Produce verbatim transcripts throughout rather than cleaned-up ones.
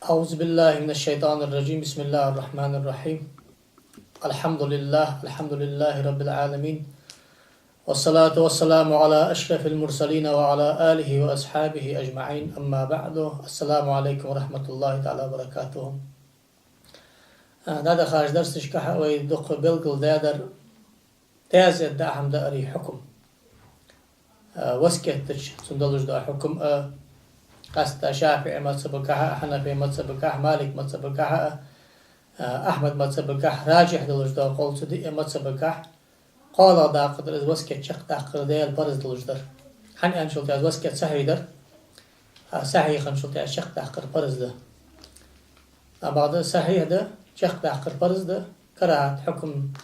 أعوذ بالله من الشيطان الرجيم. بسم الله الرحمن الرحيم. الحمد لله، الحمد لله رب العالمين. والصلاة والسلام على أشرف المرسلين وعلى آله وأصحابه أجمعين. أما بعد. السلام عليكم ورحمة الله تعالى وبركاته. А, дӀадахача дарсашка вай дукха белгалдаьдар, таьзет даа хӀама даарий хьукам. А, васкет дича цунна долаш дола хьукам а, къаьстта ШафиӀий мазхӀабагахьа а, Хьанафий мазхӀабагахьа, Малик мазхӀабагахьа а, а, Ахьмад мазхӀабагахьа, ражихь долаш дола къовл цу диъ мазхӀабагахьа, кхоалагӀа дакъа дар из васкет чакхдаккхар Даьла парз долаш дар. ХӀана аьнначул тӀехьагӀа васкет сахьихь дар, а сахьихь хинначул тӀехьагӀа чакхдаккхар парз да. Амма бакъда сахьихь да, чакхдаккхар парз да, карахӀат хьукам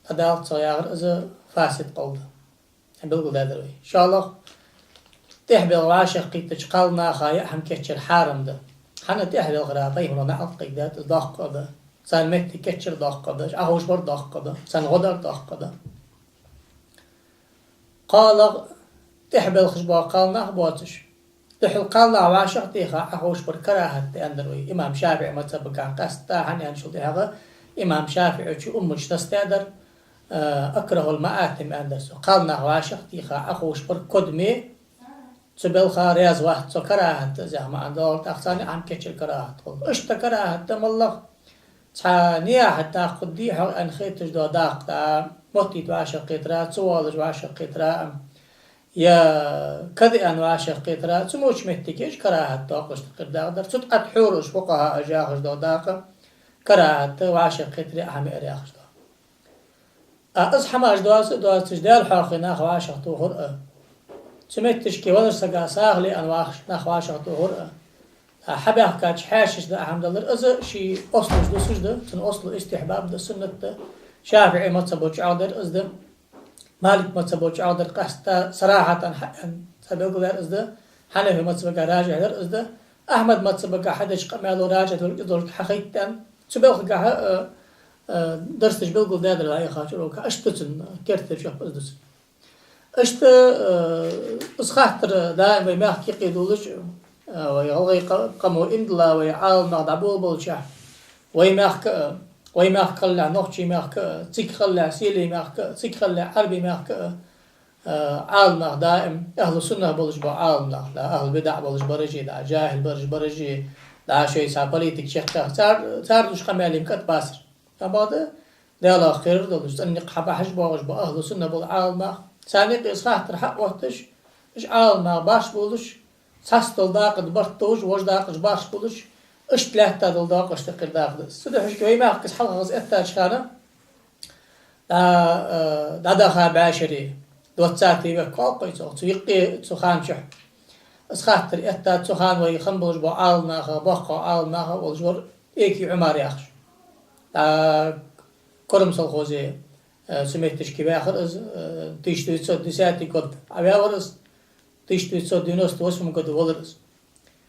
дӀадаллалца яхар из фасид къовл да. Белгалдаьдар вай. ШоллагӀа, тӀехьабелха вӀашагӀкхийттача кхалнаха яа хӀама кийчъяр хьарам да. ХӀана аьлча тӀехьабелхара пайхамара наӀалт кхийдаьд, из доккха къа да. Царна моттиг кийчъяр доккха къа да, Ӏоховшабар доккха къа да, царна гӀо дар доккха къа да. КхоалагӀа, тӀехьабелхаш бола кхалнах боацаш, духхьал кхалнах вӀашагӀтеха Ӏоховшабар карахӀат да аьннадар вай имам ШафиӀий мазхӀабагахьа, къаьстта хӀана аьнначул тӀехьагӀа имам ШафиӀийс умматаш тасдаьдар, а, أكره المآثم аьннадар цо. Кхалнах вӀашагӀтеха Ӏоховшабар кодаме, цу белха раьза вац цо, карахӀат да из яха маӀан доагӀар, тӀаккха царна яа хӀама кийчъяр карахӀат хул. Иштта карахӀат да моллагӀа, цхьа нигахь даккха дий хьо аьнна хеташ дола дакъа, моттийта вӀашагӀкхетара, цу воаллаш вӀашагӀкхетара, е кадаьнна вӀашагӀкхетара, цу моча моттиге уж карахӀат доаккхаш тӀакхир дакъа дар. Цу тӀа тхьовра уж фукъахӀаша яхаш дола дакъа, карахӀат да вӀашагӀкхетаре а хӀама яар яхаш дола. А из хӀамаш доаца а доацаш, Даьла хьоахаве нах вӀашагӀтохар а, цу метташка веннача сага сагӀа лаьа нах вӀашагӀтохар а, а хьабаьхкача хьаьшашта даа хӀама далар, из ший ослаш дусаш да, цун осло истихьбаб да, суннат да. ШафиӀий мазхӀабо чӀоагӀдар из да, Малик мазхӀабо чӀоагӀдар, къаьстта сарахьатан хьаьн цхьа белгалдаьр из да, Хьанафий мазхӀабагахьа ражихь дар из да, Ахьмад мазхӀабагахьа хьадеча къамаьло ражихь долга из долга хьахайтад. Цу белхагахьа, а, а, дарсаш белгалдаьдар вай яхача уроках, иштта цун керттера жоп из да цун. Иштта, э, из хаттар даим вай мехка юкъе долаш, э, вай гӀалгӀай къа-, къамо иман дилла вай Ӏаламнах дӀаболабелча, вай мехка а, вай мехка хилалехь нохчий мехка а, цига хилалехь селий мехка а, цига хилалехь Ӏарбий мехка а, э, Ӏаламнах даим ахӀлу суннах болаш ба Ӏаламнах, да, ахӀлу бидаӀ болаш бараш а, да, жахӀил бараш, бараш а, да, шоай цхьа политика чакхъяха, цар, цар луш къамаьл-м кӀат бацар. Амма да, Даьлах кхерар долаш, цӀена никъ хьабахьаш боагӀаш ба ахӀлу сунна бола Ӏаламнах. Царна юкъе из хаттар хьаотташ, уж Ӏаламнах башха болаш, цхьацца дола дакъа тӀа барт товш, вож дакъа тӀа башха болаш, иштта лаьтта дола дакъа, иштта кхы дакъа да. Цудухьа вай мехка из хьалха из эттача хана, дӀа-, э, дӀадаха бӀаь шера, двадцатый век оал-кх вай цох, цу юкъе, цу хана чухь. Из хаттар эттад, цу хана вай хинна болаш бола Ӏаламнаха, боккхий Ӏаламнаха волаш вар Эки Ӏумар яхаш. ДӀа Курам совхозе, э, цу метташка ваьхар из, э, тысяча девятьсот десятый год Ӏаваьвар из, тысяча девятьсот девяносто восьмом году валар из.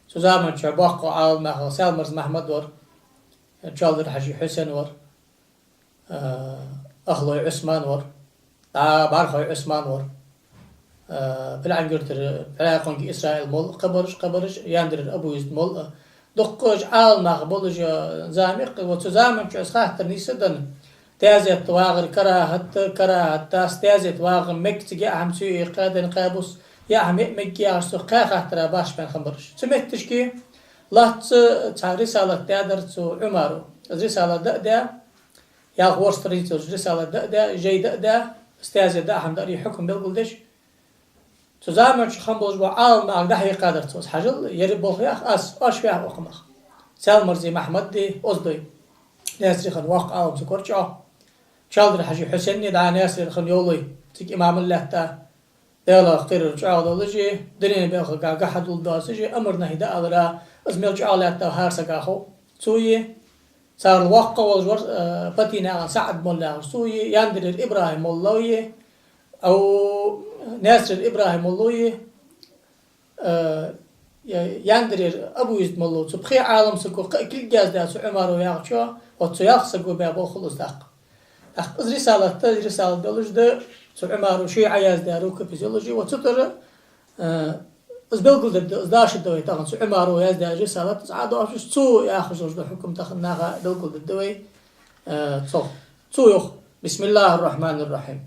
Цу заман чухь боккхий Ӏаламнахах Саьлмарза Махьмад вар, Чалдар-Хьажий Хьусен вар, э, Ахлой Ӏусман вар, дӀа БӀархой Ӏусман вар, э, ПилгӀангуртара ПӀаьраькъонгий Исраил молла, кхыбараш, кхыбараш, Яндарера Абу-Язид молла, дуккха уж Ӏаламнах болаш, э, зама я-кх, вот цу заман чухь из хаттар нийсса а денна, таьзет вагӀар карахӀат да, карахӀат дац, таьзет вагӀа мег, цига яа хӀама цу юкъе кхаь ден кхаь бус, яа хӀама яа мег яхаш цу кхаь хаттара башха баьнна хинна бараш. Цу метташка лоацца цхьа рисалат даьдар цу Ӏумаро. Из рисалат даа а даь, ялх-ворхӀ страница йолаш рисалат даа а даь, жай даа а даь, из таьзет даа хӀама даарий хьукам белгалдеш. Цу заман чухь хинна болаш бола Ӏаламнах дӀахьекхадар цо. Хьажал, ер болх яхар аз, оаш ваьхар укх мах. Саьлмарзий Махьмаддий, Оздой Наьсаре хинна воккха Ӏалам саг вар чӀоагӀа. Чалдар-Хьажий Хьусенни дӀа Наьсаре хинна йовлой, цига имамал лаьтта. Даьлах кхерар чӀоагӀа долаш а, дунен белхагахьа гӀа хьадулла доацаш а, амар-нахьи дӀаалара, из мел чӀоагӀа лаьттав хӀара сага хов. Цо а, царел воккха волаш вар, э, Патинаькъан СаӀад молла яхаш, цо а, Яндарера ИбрахӀим молло а, ау, Наьсарера ИбрахӀим молло а, э, Я-, Яндарера Абу-Язид молло, цу пхе Ӏалам саго кхы а кулг яздаь цу Ӏумаро яхачоа, вот цу ялх саго баь болх хул из тӀаккха. ТӀаккха из рисалат да, из рисалат долаш да, цу Ӏумаро ший Ӏаяздаь рукопись йолаш я, вот цу тӀара, э, Из белгалдергда, из дашаргда вай тахан цу Ӏумара яздаь рисалат, из Ӏодоагӏаш, цо яхаш долаш да хьукам тахан наха белгалдергда вай, э, цох. Цо йоах: بسم الله الرحمن الرحيم.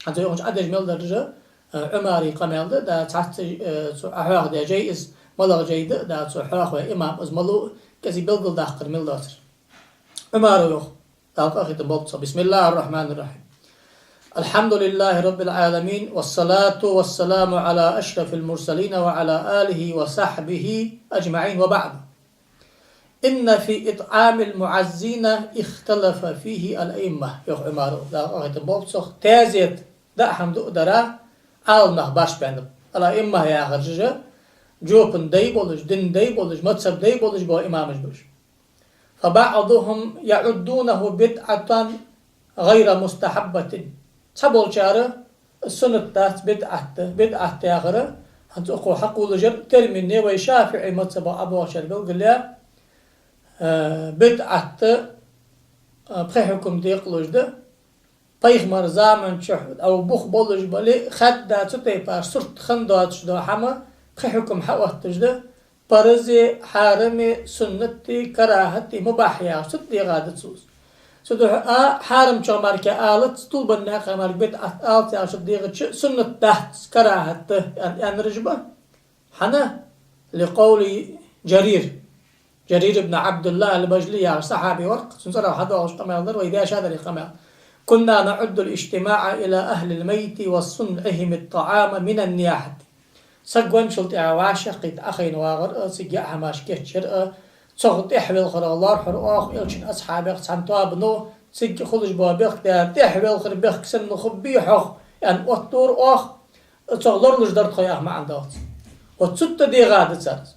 Хьанца йоаханча Ӏодеш мел даржа, э, Ӏумара къамаьл да, да, цхьацца, э, цо Ӏохьоахадаь жай из, малагӏа жай да, да, цо хьоахаваь имам из малув, кӏезига белгалдаккхар мел доацар. Ӏумара йоах, Дала къахетам болба цох: بسم الله الرحمن الرحيم. الحمد لله رب العالمين، والصلاة والسلام على أشرف المرسلين وعلى آله وصحبه أجمعين، وبعد. إن في إطعام المعزين اختلف فيه الأئمة. Йоах Ӏумара, Дала къахетам болба цох, таьзет даа хӏама дуа дара Ӏаламнах башха баьннаб. Ал-аимма яхар жижа, жопан дай болаш, дина дай болаш, мазхаб дай болаш бола имамаш ба уж. فبعضهم يعدونه بدعة غير مستحبة. Цхьаболчар суннат дац, бидӏат да, бидӏат яхар, хӏанз укхо хьакхоллаш яр термин я вай ШафиӀий мазхабах Ӏобоагӏачар белгалъяь, э, бидӏат, э, пхи хьукам декъалуш да, пайхамара заман чухь, ӏа бух болаш бале, хадда цу тайпара сурт хинна доацаш дола хӏама пхи хьукам хьаотташ да, парзе, хьараме, суннате, карахьате, мубахь яхаш цу тӏа дегӏа да цо из. Цудухьа а хьарам чура мара алац, тулбан наькъа мара бидӏат алац яхаш цу тӏа дегӏача, суннат дац, карахьат да аьн-, аьннараш ба. Хьана? لقول جرير. Жарир ибн Ӏабдуллахӏ аль-Бажали яхаш сахьаби вар-кх, цун цӏерагӏа хьадоагӏаш къамаьл дар вай дешадаь къамаьл: كنا نعد الاجتماع إلى أهل الميت وصنعهم الطعام من النياحة. Саг венначул тӏехьагӏа вӏашагӏкхийтта Ӏохайна вагӏар а, цига яа хӏамаш кийчъяр а, цох тӏехвелхарах лоархӏар оаха, Элчан асхьабех цхьан тоабано, цига хулаш бола бехк да, тӏехвелхар бехк санна хургба хьох, аьнна, оттадора оаха, цох лоралуш дар тхо яха маӏан да цун. Вот цу тӏа дегӏа да цар из.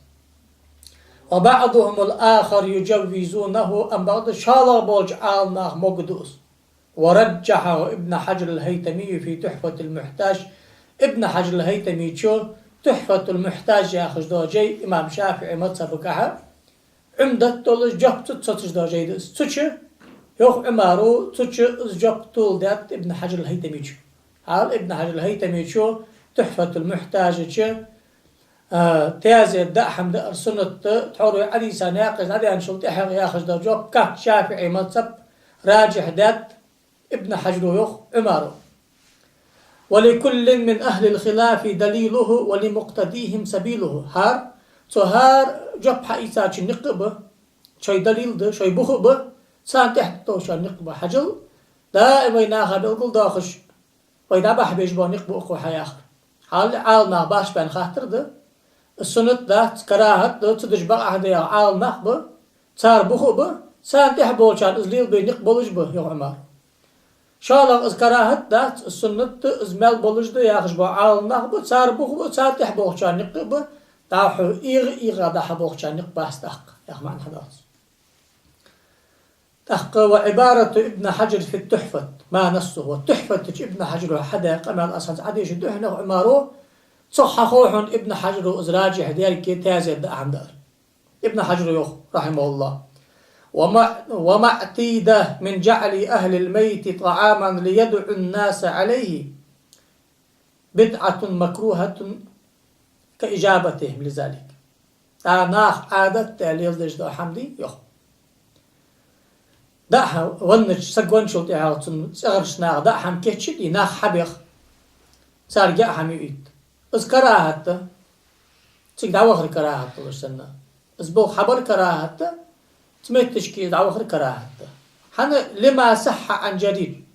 وبعضهم الآخر يجوزونه, амма бакъда шоллагӏа болча ӏаламнаха могаргда из. ورجحه ابن حجر الهيتمي في تحفة المحتاج. Ибн Хьажар аль-ХӀайтамичо Тухьфатуль-Мухьтаж яхаш дола жай имам ШафиӀий мазхабагахьа Ӏумдат долаш, жоп цу чу соцаш дола жай да из. Цу чу, йоах Ӏумара, цу чу из жоп толадаьд Ибн Хьажар аль-ХӀайтамичо. Хьал Ибн Хьажар аль-ХӀайтамичо Тухьфатуль-Мухьтажа чу а, таьзет даа хӀама даар суннат да, тхьовра вай Ӏодийца наькъаш дӏадаьнначул тӏехьагӏа яхаш дола жоп, как ШафиӀий мазхаб, раджихь даьд Ибн Хьажара, йоах Ӏумара. ولكل من أهل الخلاف دليله ولمقتديهم سبيله. ХӀара, цу хӀара жоп хьаийцачун никъ а ба, шоай далил да, шоай бух а ба, царна тӏехьа товшан никъ а ба. Хьажал, даим вай наха белгалдоахаш, вай дӏабахьа безаш бола никъ ба укхо хьаяхар. Хьал Ӏаламнаха башха баьнна хаттар да: из суннат дац, карахьат да, цу деш бакъахьа да яха Ӏаламнах ба, цар бух а ба, царна тӏехьа болчарна из лелабе никъ болаш ба, йоах Ӏумара. ШоллагӀа, из карахьат дац, из суннат да, из маьл болаш да яхаш бола Ӏаламнах ба, цар бух а ба, царна тӏехьа болчарна никъ а ба, дӏахо эгӏа-эгӏа дӏахьа болчарна никъ бац тӏаккха, яха маӏан хьадоал цо. ТӀаккха وعبارة ابن حجر في التحفة ما نصه. Вот Тухьфата чу Ибн Хьажара хьадаь къамаьл аз хӏанз Ӏодийшад духьа, йоах Ӏумара, цох хьахов хьона Ибн Хьажара из раджихь даьр а, таьзет даа хӀама даар. Ибн Хьажара йоах, رحمه الله: وما، وما اعتيد من جعل أهل الميت طعاما ليدعو الناس عليه بدعة مكروهة كإجابتهم لذلك. Ӏа наха Ӏадат даь леладеш дола хӀама дий, йоах. Даа хӀама, веннача, саг венначул тӀехьагӀа цун цӀагӀарча наха даа хӀама кийчъе дий, нах хьабех, царга яа хӀама юийта. Из карахьат да, цига дӀавахар карахьат долаш санна. Из болх хьабар карахьат да, цу метташка дӀавахар карахьат да. ХӀана? لما صح عن جرير.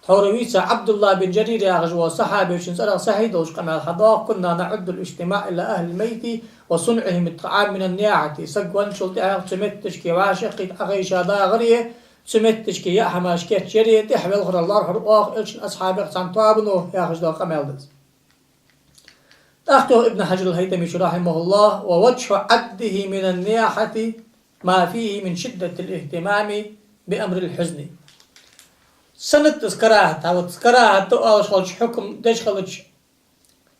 Тхьовра вийца Ӏабдуллахь бин Жарир яхаш вола сахьабечун цӀерагӀа сахьихь долаш къамаьл хьадоагӀа: كنا نعد الاجتماع إلى أهل الميت وصنعهم الطعام من النياحة. Саг венначул тӀехьагӀа цу метташка вӀашагӀкхийтта Ӏохайша дагӀаре, цу метташка яа хӀамаш кийчъяре, тӀехвелхарах лоархӀар оаха, Элчан асхьабех цхьан тоабано, яхаш дола къамаьл да из. ТӀаккха йоах Ибн Хьажар аль-ХӀайтамичо, رحمه الله: ووجه عده من النياحة ما فيه من شدة الاهتمام بأمر الحزن. Сенна да из карахьат? ХӀанз карахьат да оалаш хилча, хьукам деш хилча,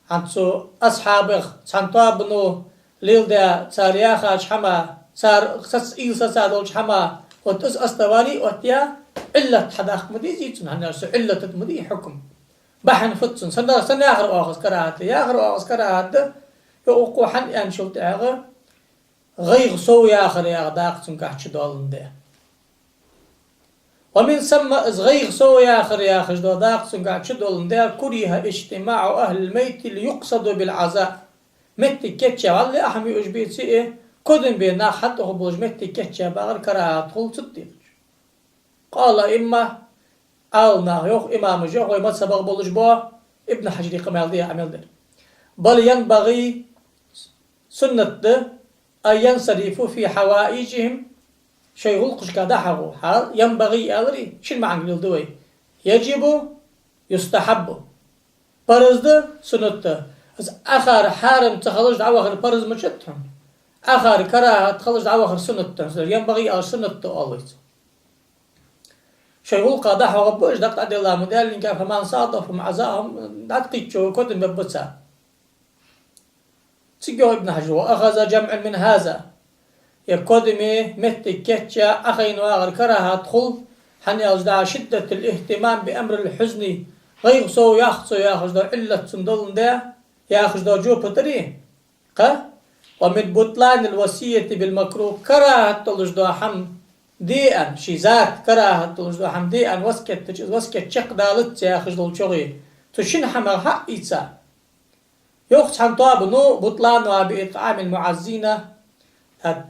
хӀанз цу асхьабех цхьан тоабано леладаь, цар яхача хӀаман, цар сац-, уйла саца долча хӀаман, вот из основани оттаяь, Ӏиллат хьадаккха ма дезий цун, хӀана аьлча цу Ӏиллата тӀа ма дий хьукам. Бахьан фуд цун? Сенна, сенна яхар оаха из карахьат да? Яхар оаха из карахьат да, Фу укхо хӀана аьнначул тӀехьагӀа, гӀайгӀа сов яхар яха дакъа цунгахь чудоаландаь. ومن ثم, из гӀайгӀа сов яхар яхаш дола дакъа цунгахь чудоаландаь, كره اجتماع أهل الميت ليقصدوا بالعزاء. Моттиг кийчъяь, валлахӀи, ахьа муьйуш беций, кодам бе нах хьатӀахьа болаш моттиг кийчъяь багӀар карахӀат хул цу тӀехьа. قال الأئمة, Ӏаламнаха йоах, имамаша йоах, вай мазхӀабагӀа болаш бола, Ибн Хьажара къамаьл да ер, Ӏамал дар. بل ينبغي, суннат да, أن ينصرفوا في حوائجهم, шоай гӀулакхашка дӀахьагӀо. ХӀа, ينبغي аьлар, шин маӀан леладу вай. يجب, يستحب. Парз да, суннат да. Из Ӏохар хьарам ца хилча дӀавахар парз ма дац хьона. Ӏохар карахӀат хилча дӀавахар суннат да. ينبغي аьлча суннат да оал вай цох. Шоай гӀулакха дӀахьагӀаргба уж, дакъа дӀаделла ма даьллинга, فمن صادفهم عزاؤهم, дӀакхийчачо кодам бергба цар. Цига йоах Ибн Хьажара: وأخذ جمع من هذا. Ер кодаме моттиг кийчъяь Ӏохайна вагӀар карахӀат хул, хӀана аьлча, دعا شدة الاهتمام بأمر الحزن, гӀайгӀа сов яхац цо яхаш дола Ӏиллат цун доландаь, яхаш дола жоп тӀара, кхы, ومن بطلان الوصية بالمكروه, карахӀат долаш дола хӀама де аьнна, ший зат карахӀат долаш дола хӀама де аьнна, васкет дича, из васкет чакхдалац яхаш долчох, цу шин хӀамах хьаийца. Йоах цхьан тоабано: بطلانها بإطعام المعزين,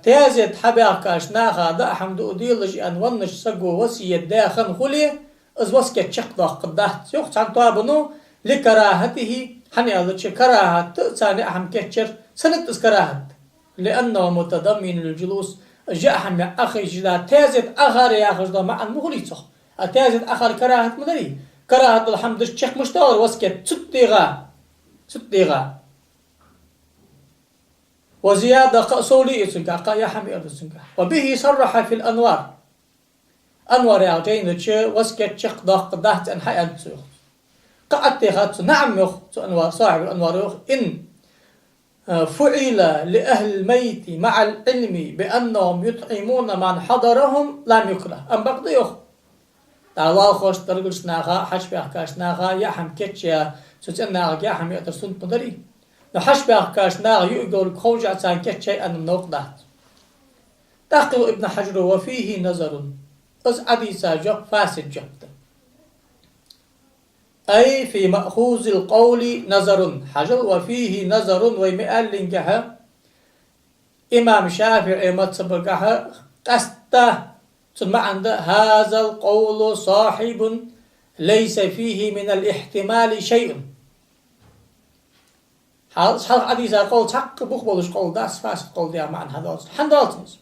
таьзет хьабаьхкача наха даа хӀама дуа делаш аьнна, веннача саго васкет даь хинна хуле, из васкет чакхдоаккхаргдац. Йоах цхьан тоабано: لكراهته, хӀана аьлча карахӀат да царна яа хӀама кийчъяр, сенна да из карахӀат? لأنه متضمن للجلوس, яа хӀама Ӏохайшача, таьзет Ӏохар яхаш дола маӀан ма хулий цох. А таьзет Ӏохар карахӀат ма дарий. КарахӀат дола хӀама дича чакх мишта доагӀар васкет? Цу тӀа дегӀа. Цу тӀа дегӀа. وزيادة, кхы а сов ле а цунгахь, кхы а яа хӀама яар да цунгахь. وبه صرح في الأنوار. Анвар яхача жайна чу васкет чакхдоаккхаргдац аьнна хьаеннад цо, йоах. Кхы а тӀехьа цо, نعم, йоах цу Анвар, صاحب الأنوار йоах, إن فعل لأهل الميت مع العلم بأنهم يطعمون من حضرهم لم يكره. Амма бакъда, йоах, дӀа лоалахошта, гаргарча наха, хьачубаьхкача наха яа хӀама кийчъяь, цу цӀен нахага яа хӀама яар суннат ма дарий. Но хьачубаьхкача наха юаргйолга ховш а царна кийчъяьй аьнна новкъа дац. ТӀаккха йоах Ибн Хьажара: وفيه نظر. Из Ӏодийца жоп фасид жоп да. أي في مأخوذ القول نظر. Хьажал, وفيه نظر, вай ма аьллинге, имам ШафиӀий мазхӀабагахьа къаьстта цун маӀан да: هذا القول صحيح ليس فيه من الاحتمال شيء. Хьал-, хьалха Ӏодийца къовл цхьаккха бух болаш къовл дац, фасид къовл да яха маӀан хьадоал цун. ХӀана доал цун из?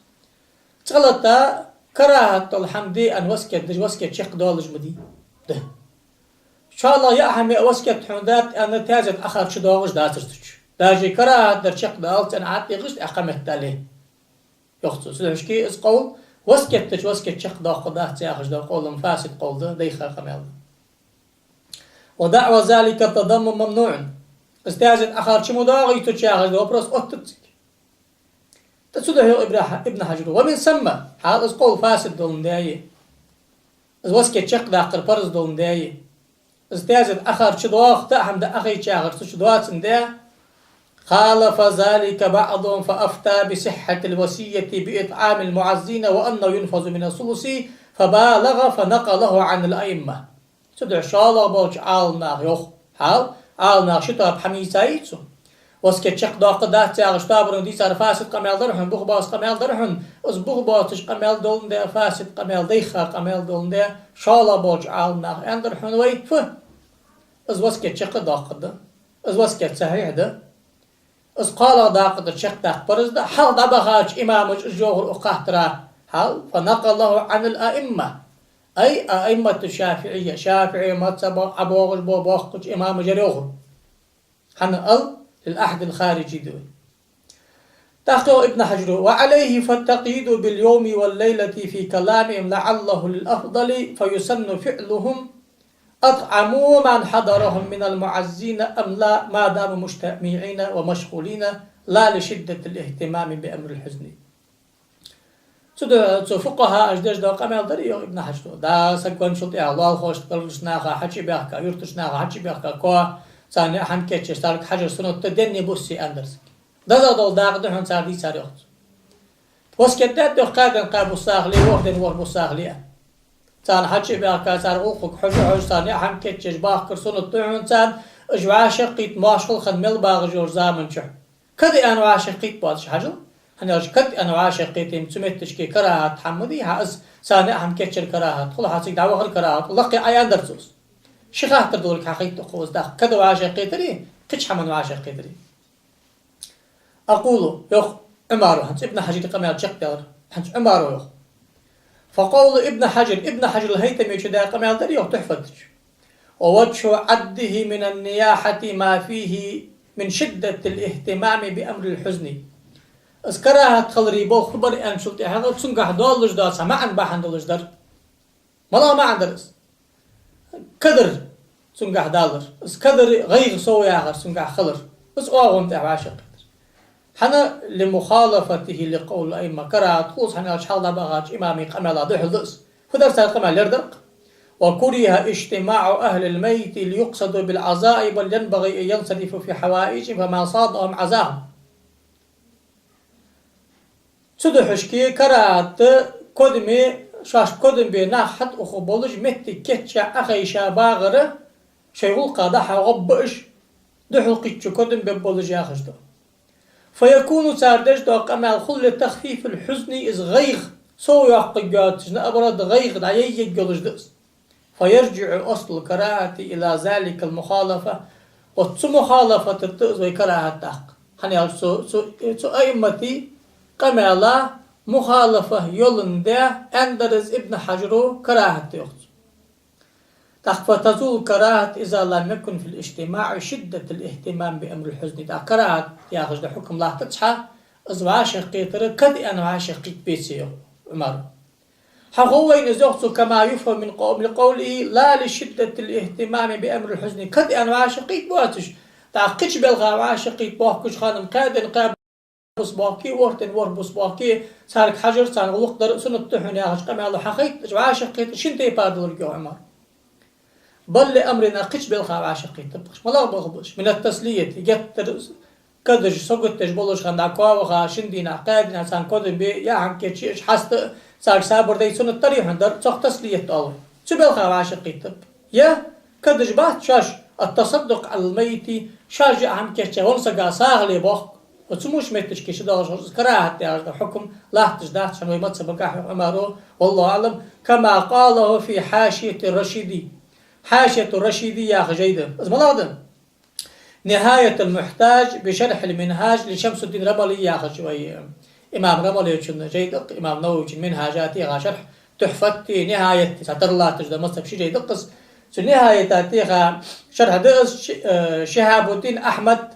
Цкъа-латта карахӀат дола хӀама де аьнна васкет дича, васкет чакхдоалаш ма дий. Да. ШоллагӀа яа хӀама яа васкет хьона дац аьнна, таьзет Ӏохар чудоагӀаш дацар цу чу. Даже карахӀат дар чакхдалац аьнна ӀадийгӀача тӀехьа кхы меттел. Йоах цо, цудухьа из къовл, васкет дича васкет чакхдоаккхаргдац яхаш дола къовл-м фасид къовл да, дайха къамаьл да. ودعوى ذلك التضامن ممنوع. Из таьзет Ӏохар чу ма доагӀий цу чу яхаш дола вопрос оттадац цига. ТӀаккха цудухьа йоах Ибра-, Ибн Хьажара: ومن ثم, хьал из къовл фасид доландаь, из васкет чакхдаккхар парз доландаь, из таьзет Ӏохар чудоагӀа, даа хӀама даа Ӏохайча яхар цу чу доацандаь, خالف ذلك بعضهم فأفتى بصحة الوصية بإطعام المعزين وأنه ينفذ من الثلث فبالغ فنقله عن الأئمة. Цудухьа шоллагӀа болча Ӏаламнаха йоах. Хьал, Ӏаламнаха ши тоаба хӀама ийцай цо. Васкет чакхдоаккхаргдац яхаш тоабано дийцар фасид къамаьл дар хьона, бух боаца къамаьл дар хьона, из бух боацаш къамаьл доландаь, фасид къамаьл, дайха къамаьл доландаь, шоллагӀа болча Ӏаламнаха аьннадар хьона вай, фу, из васкет чакхдоаккхаргда, из васкет сахьихь да. Из кхоалагӀа дакъа дар чакхдаккха парз да, хьалха дӀабахача имамаша из йоахар укх хаттара, хьал, فنقله عن الأئمة, أي أئمة الشافعية, ШафиӀий мазхӀабе ӀобоагӀаш бола боккхача имамаша ер йоахар. ХӀана аьлча, للعهد الخارجي да вай. ТӀаккха йоах Ибн Хьажара: وعليه فالتقييد باليوم والليلة في كلامهم لعله للأفضل فيسن فعلهم أطعموا من حضرهم من المعزين أم لا، ما داموا مجتمعين ومشغولين، لا لشدة الاهتمام بأمر الحزن. Цу да-, цу фукъахӀаша деш дола къамаьл дар, йоах Ибн Хьажара. Да, саг венначул тӀехьагӀа лоалахошта, гаргарча наха хьачубаьхка, юртарча наха хьачубаьхка, коа царна яа хӀама кийчъеш, царга хьажар суннат да, денна, буссе аьннадар саг. ДезагӀа дола дакъа да хьона цар дийцар, йоах цо. Васкет даьд, йоах, кхаь ден кхаь бус сагӀа ле, ворхӀ ден ворхӀ бус сагӀа ле. Царна хьаж а баьхка, цар гӀулакхага хьожа а хьожаш, царна яа хӀама кийчъеш бахкар суннат да хьона царна, уж вӀашагӀкхийтта моаршал хинна мел багӀаш йолча заман чухь. Кад аьнна вӀашагӀкхийтта боацаш хьажал. ХӀана аьлча кад аьнна вӀашагӀкхийтта цу метташка карахӀат хӀама да, хьа из царна яа хӀама кийчъяр карахӀат хул, хьа цига дӀавахар карахӀат хул, лакхе Ӏа аьннадар цо из. Ши хаттар долга хьахайтад укхо из тӀаккха: кад вӀашагӀкхетари, кхыча хӀаман вӀашагӀкхетари. أقول, йоах Ӏумара, хӀанз Ибн Хьажара къамаьл чакхдаьлар, хӀанз Ӏумара йоах. فقول ابن حجر, Ибн Хьажар ал-ХӀайтамечо даь къамаьл дар, йоах, Тухьфата чу: ووجه عده من النياحة ما فيه من شدة الاهتمام بأمر الحزن. Из карахӀат хилара болх хургбар аьнначул тӀехьагӀа цунгахь доаллаш дола цхьа маӀан бахьан долаш дар. МалагӀа маӀан дар из? Кадар цунгахь далар. Из кадар, гӀайгӀа сов яхар цунгахь хилар. Из оагӀон тӀа вӀашагӀкхетар. ХӀана? لمخالفته لقول الأئمة. КарахӀат хул из, хӀана аьлча хьалха дӀабахача имамий къамаьла духьал да из. Фу дар цар къамаьл, ер дар-кх: وكره اجتماع أهل الميت ليقصدوا بالعزاء، بل ينبغي أن ينصرفوا في حوائجهم، فمن صادهم عزاهم. Цудухьа шке карахӀат да кодаме, шоаш кодам бе нах хьатӀаухаш болаш, моттиг кийчъяь Ӏохайша багӀар, шоай гӀулакха дӀа-хьа гӀоргба уж, духьалкхийтачо кодам бергболаш яхаш да. فيكون, цар деш дола къамаьл хул, لتخفيف الحزن, из гӀайгӀа сов йоаккхаргйоацаш, наоборот, гӀайгӀа дӀаяйергйолаш да из. فيرجع أصل الكراهة إلى ذلك المخالفة. Вот цу мухалафата тӀа да из вай карахӀат тӀаккха. ХӀана аьлча цу, цу, цу аимматий къамаьла мухалафа йоландаь да аьннадар из Ибн Хьажара, карахӀат да, йоах цо. ТӀаккха: فتزول الكراهة إذا لم يكن في الاجتماع شدة الاهتمام بأمر الحزن. ТӀаккха карахӀат яхаш дола хьукам латтац хьа, из вӀашагӀкхетар кад аьнна вӀашагӀкхийтта беце, йоах Ӏумара. Хьахов вайна из, йоах цо, كما يفهم من قو-، من قوله لا لشدة الاهتمام بأمر الحزن. Кад аьнна вӀашагӀкхийтта боацаш, тӀаккха кхыча балха вӀашагӀкхийтта боахкача хана-м кхаь ден кхаь бус боахке, ворхӀ ден ворхӀ бус боахке, царга хьажар, царна гӀулакх дар суннат да хьона яхача къамаьло хьахайташ, вӀашагӀкхетар шин тайпара долга, йоах Ӏумара. بل لأمر, кхыча балха вӀашагӀкхийтта ба уж. МалагӀа балха ба уж? من التسلية, геттара кадаш, сагот деш болаш хана дӀа коа ваха, шин дийнахьа, кхаь дийнахьа царна кодам бе, яа хӀама кийчъе, уж хьаста, царга сабар де суннат дарий хьона? Дар, цох таслият оал. Цу балха вӀашагӀкхийтта ба. Е кадаш бац шоаш, التصدق على الميت, шоаш яа хӀама кийчъяь, венна сага сагӀа ле боахк. Вот цу муш моттигашка ши доагӀаш хӀорш, из карахӀат яхаш дола хьукам латташ дац хьона вай мазхӀабагахь, йоах Ӏумара, والله أعلم, كما قاله في حاشية الرشيدي. Хьашияту Рашиди яха жай да. Из малагӀа да? نهاية المحتاج بشرح المنهاج لشمس الدين الرملي яхача вай имам Рамалечун жай да-кх, имам Нававечун Минхьажа теха шархь, Тухьфати, Нихьаяти, цхьатарра латташ да мазхӀаба ши жай да-кх из. Цу Нихьаята теха шархь да из, Ши-, э, Шихьабуддин Ахьмад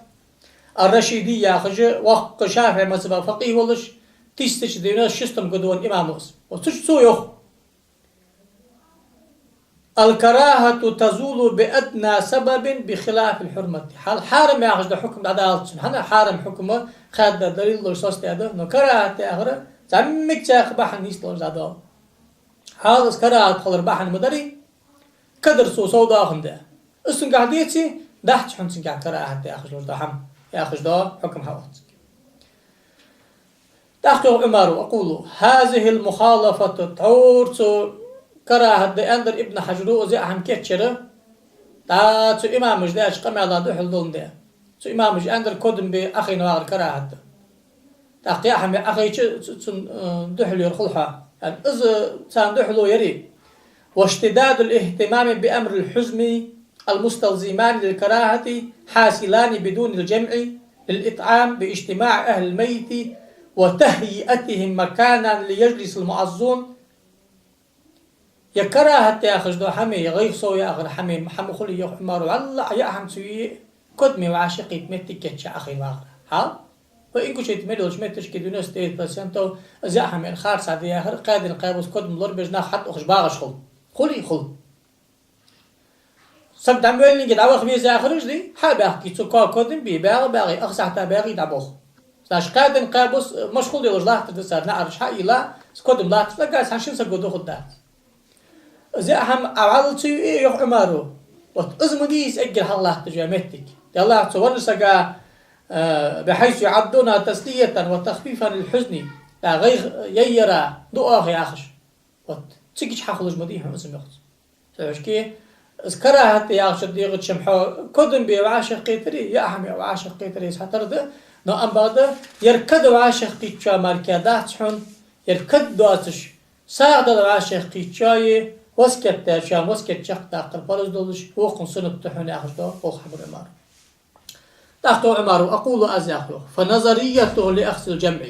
ар-Рашиди яхаш, воккха ШафиӀий мазхӀаба факъихӀ волаш, тысяча девяносто шестом году венна имам ва из. Вот цу чу цо йоах: الكراهة تزول بأدنى سبب بخلاف الحرمة. Хьал-, хьарам яхаш дола хьукам дӀадалац цун. ХӀана? Хьарам хьукам хаьдда далил долаш соцадаь да, но карахӀат яхар зӀамига цхьа бахьан нийсдолаш дӀадоал. Хьал из карахӀат хилара бахьан ма дарий, кадар цо сов доахандаь. Из цунгахь деце, дац хьона цунгахь карахӀат яхаш дола хӀама, яхаш дола хьукам хьаоал цунга. ТӀаккха йоах Ӏумара: أقول هذه المخالفة, тхьовра цу карахӀат да аьннадар Ибн Хьажара, из яа хӀама кийчъяр, дӀа цу имамаша даьча къамаьла духьал доландаь. Цу имамаша аьннадар кодам бе Ӏохайна вагӀар карахӀат да. ТӀаккха яа хӀама Ӏохайча, цу-, цун, э, духьале яр хул хьо. ЯӀни из царна духьало яр. واشتداد الاهتمام بأمر الحزن المستلزمان للكراهة حاصلان بدون الجمع للإطعام باجتماع أهل الميت وتهيئتهم مكانا ليجلس المعزون. Е карахӀат яхаш дола хӀама, е гӀайгӀа сов яхар хӀама, хӀама хуле, йоах Ӏумара, валлахӀи, яа хӀама ца юе, кодаме вӀашагӀкхийтта моттиг кийчъяь Ӏохайна вагӀар. Хьал? Вай Ингушете мел йолча моттигашка девяносто девять процентов из яа хӀама харцахьа да яхар, кхаь ден кхаь бус кодам лорабеш нах хьатӀаухаш багӀаш хул. Хулий? Хул. Саг дӀа ма веллинге дӀаваха веза яхараш дий, хьа а баьхке, цу коа кодам бе, багӀа а багӀе, ах сахьата багӀе дӀаболх. Значит, кхаь ден кхаь бус машгӀул долаш латташ да цар наӀараш, хьаийла, из кодам латташ да, ага, цхьан шин саго дохаргдац. Из яа хӀама Ӏа вӀалла ца юе, йоах Ӏумара, вот из ма дий из эггара хьалха латташ йола моттиг. Деллахь, цу веннача сага а, بحيث يعدونها تسلية وتخفيفا للحزن. Да, гӀайгӀа яйяра, дуӀа яхаш. Вот, цига чу хьахулаш ма дий хьона из, йоах цо. Цхьабакъда, из карахӀат яхача дегӀа чу хьо кодам бе вӀашагӀкхетаре, яа хӀама яа вӀашагӀкхетаре, из хьатӀара да, но амма бакъда, ер кад вӀашагӀкхийттача мара дац хьона, ер кад доацаш, сагӀа дала вӀашагӀкхийттачоа, васкет даьчоа васкет чакхдаккхар парз долаш, вокхан суннат да хьона яхаш да, оаха хьабар Ӏумара. ТӀаккха Ӏумара: أقول, аз яхар йоах, فنظريته لأخذ الجمع.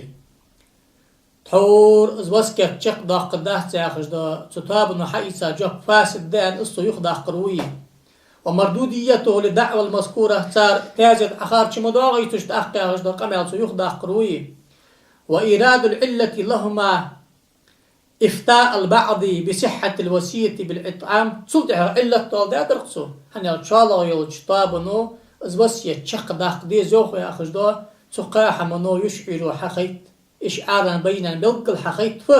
Тхьовра из васкет чакхдоаккхаргдац яхаш да, цу тоабано хьаийца жоп фасид да аьнна, из цо юхадаккхар ва. ومردوديته للدعوى المذكورة, цар таьзет Ӏохарча ма доагӀий цу чу тӀаккха яхаш да къамаьл цо юхадаккхар ва. وإيراد العلة لهما إفتاء البعض بصحة الوصية بالإطعام. Цул тӀехьагӀа Ӏиллат доаладаьдар-кх цо, хӀана аьлча шоллагӀа йолча тоабано из васкет чакхдаккха деза йоах яхаш да, цу кхаь хӀамано, юшӀиро хьахайт, ишӀаран, байинан белггала хьахайт фу,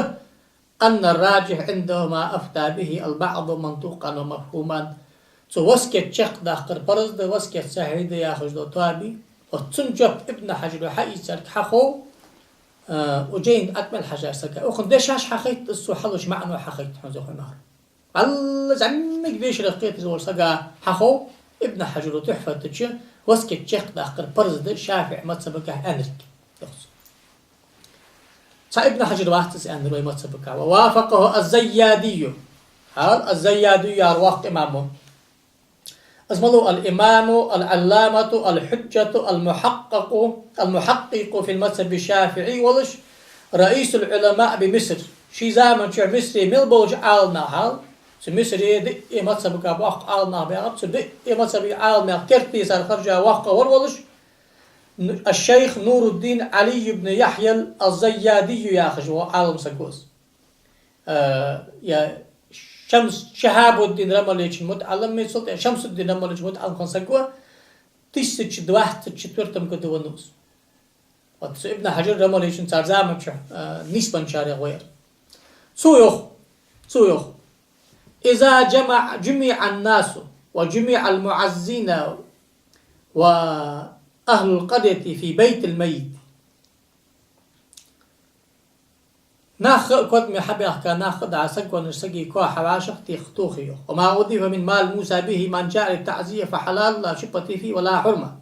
أن الراجح عنده ما أفتى به البعض منطوقا ومفهوما. Цу васкет чакхдаккхар парз да, васкет сахьихь да яхаш да тоаба. Вот цун жоп Ибн Хьажара хьаийцар хьахов, а, укх жайна тӀа мел хьажача сага. Укхан дешаш хьахайт, из цо хьалуш маӀано хьахайт хьона, йоах Ӏумара. Валлахӏи, зӀамига вешийна кхеташ волча сага хьахов, Ибн Хьажара Тухьфата чу васкет чакхдаккхар парз да ШафиӀий мазхӀабагахь аьннарг, йоах цо. Цхьа Ибн Хьажар вац из аьннар вай мазхӀабагахь. ووافقه الزيادي. Хьал, аз-Зайяди яхар воккха имам ва. Из мала ва? الإمام العلامة الحجة المحقق، المحقق في المذهب الشافعي волаш, رئيس العلماء بمصر. Ший заман чухь Мисре мел болча Ӏаламнаха, хьал, цу Мисре диъ мазхӀабагахь боккха Ӏаламнах баьгӀар, цу диъ мазхӀаба Ӏаламнаьха керттера цар хержа воккхагӀвар волаш, الشيخ نور الدين علي بن يحيى الزيادي яхаш вола Ӏалам саг ва из. Э, я Шамс-, Шихьабуддин Рамалечун мутаӀаллим, цул тӀехьа Шамсуддин Рамалечун мутаӀаллим хинна саг ва, тысяча двадцать четвёртом году веннав из. Вот цу Ибн Хьажар, Рамалечун цар заман чухь, э, нийсбенначарех ва ер. Цо йоах, цо йоах: إذا جمع، جمع الناس وجمع المعزين وأهل القرية في بيت الميت. Нах а кодаме хьабаьхка, нах а дӀа саг веннача сага коа хьавӀашагӀтеха тохе, йоах. وما أضيف من مال موصى به من جاء للتعزية فحلال لا شبهة فيه ولا حرمة.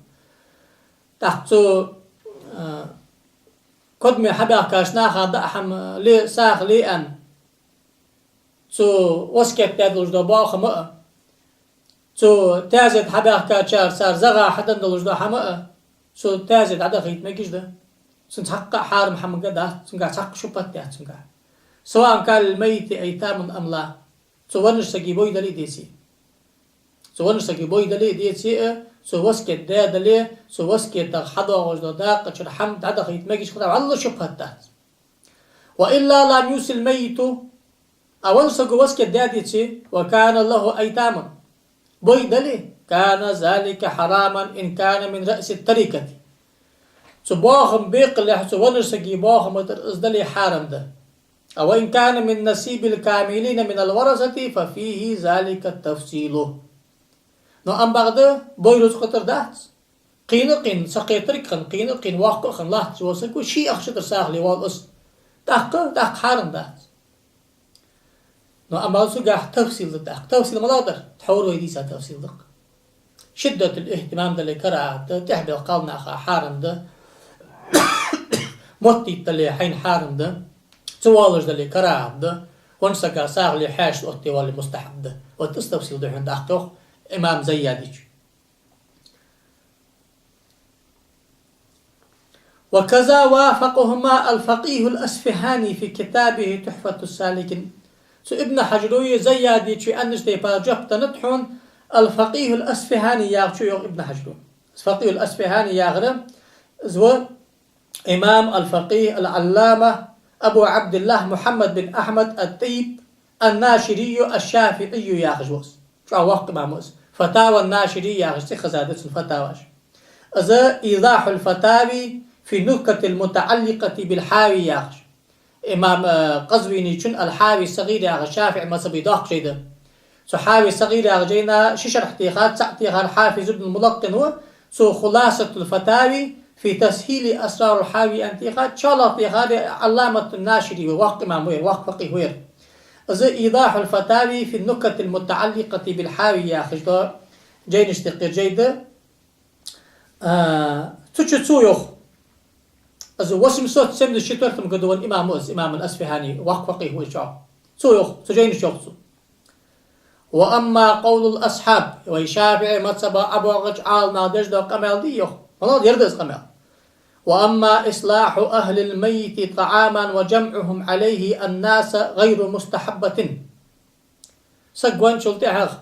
ТӀаккха цу, а, кодаме хьабаьхкача наха даа хӀама ле, сагӀа ле аьнна, цу васкет даь долаш дола боахам а, цу таьзет хьабаьхкачар цар загӀа хьаденна долаш дола хӀама а, цу таьзет дӀадахийта мегаш да. Цунца цхьаккха а хьарам хӀама дац, цунгахь цхьаккха шубхьат дац цунгахь. سواء كان للميت أيتام أم لا. Цу веннача сага бой дале а, деце а. Цу веннача сага бой дале а, деце а, цу васкет даь дале а, цу васкетах хьадоагӀаш дола дакъа чура хӀама дӀадахийта мегаш хилар, вӀалла шубхьат дац. وإلا لم يوص الميت. А веннача сага васкет даь деце, وكان له أيتام, бой дале, كان ذلك حراما إن كان من رأس التركة. Цу боахама бекхалехь, цу веннача сага боахама тӀара из дале хьарам да. وإن كان من نصيب الكاملين من الورثة ففيه ذلك التفصيل. Но амма бакъда бой рузкъа тӀара дац. Кхийна а кхийна, сакхетарг хинна, кхийна а кхийна, воккха а хинна, латташ вола саг ва, ший ахча тӀара сагӀа ле воалл из. ТӀаккха, тӀаккха хьарам дац. Но амма цунгахь тафсил да тӀаккха. Тафсил малагӀа дар? Тхьовра вай дийца тафсил да-кх. Шиддатул ихтимам дале карахӀат да, тӀехбелла кхалнаха хьарам да, моттийта дале хьайна хьарам да, ца воалаш дале карахӀат да, веннача сага сагӀа ле хьаьшашта оттавале мустахьаб да. Вот из тафсил да хьона тӀаккха, йоах имам Зайядичо. وكذا وافقهما الفقيه الأصفهاني في كتابه تحفة السالكين. Цу Ибн Хьажаро а Зайядичо а аьннача тайпара жоп деннад хьона ал-Факъихул Асфихьани яхачо, йоах Ибн Хьажаро. Факъихул Асфихьани яхар, из ва имам ал-факъих ал-Ӏаллама Абу Ӏабдиллахь Мухьаммад бин Ахьмад ат-ТӀаййиб ан-Наширий аш-ШафиӀий яхаш ва из. ЧӀоагӀа воккха имам ва из. Фатава ан-Наширий яхаш цӀи хезад цун фатаваш. Из Ийзахьул Фатави фи Нукатил Мутаӏалликъати бил Хьави яхаш. Имам, э, Къазвиничун ал-Хьави Сагъир яхаш ШафиӀий мазхӀаба доккха жай да. Цу Хьави Сагъир яхача жайна ши шархь техад, цаӀ техар Хьафиз ибн Мулаккъин ва, цо Хуласатул Фатави في تسهيل أسرار الحاوي аьнна тӀехьа, чӀоагӀа тӀехьа Ӏалламатун Нашири ва, воккха имам ва, воккха факъихӀ ва. Из إيضاح الفتاوي في النكت المتعلقة بالحاوي яхаш да, жайнаш тӀехьа жай да. А, цу чу цо йоах. Из восемьсот семьдесят четвёртом году венна имам ва из, имам ал-Асфихани, воккха факъихӀ ва из чӀоагӀа. Цо йоах, цу жайна чу йоах цо. وأما قول الأصحاب, вай ШафиӀий мазхӀаба ӀобоагӀача Ӏаламнаха деш дола къамаьл да йоах. Малал яр да из къамаьл. وأما إصلاح أهل الميت طعاما وجمعهم عليه الناس غير مستحبة. Саг венначул тӀехьагӀа,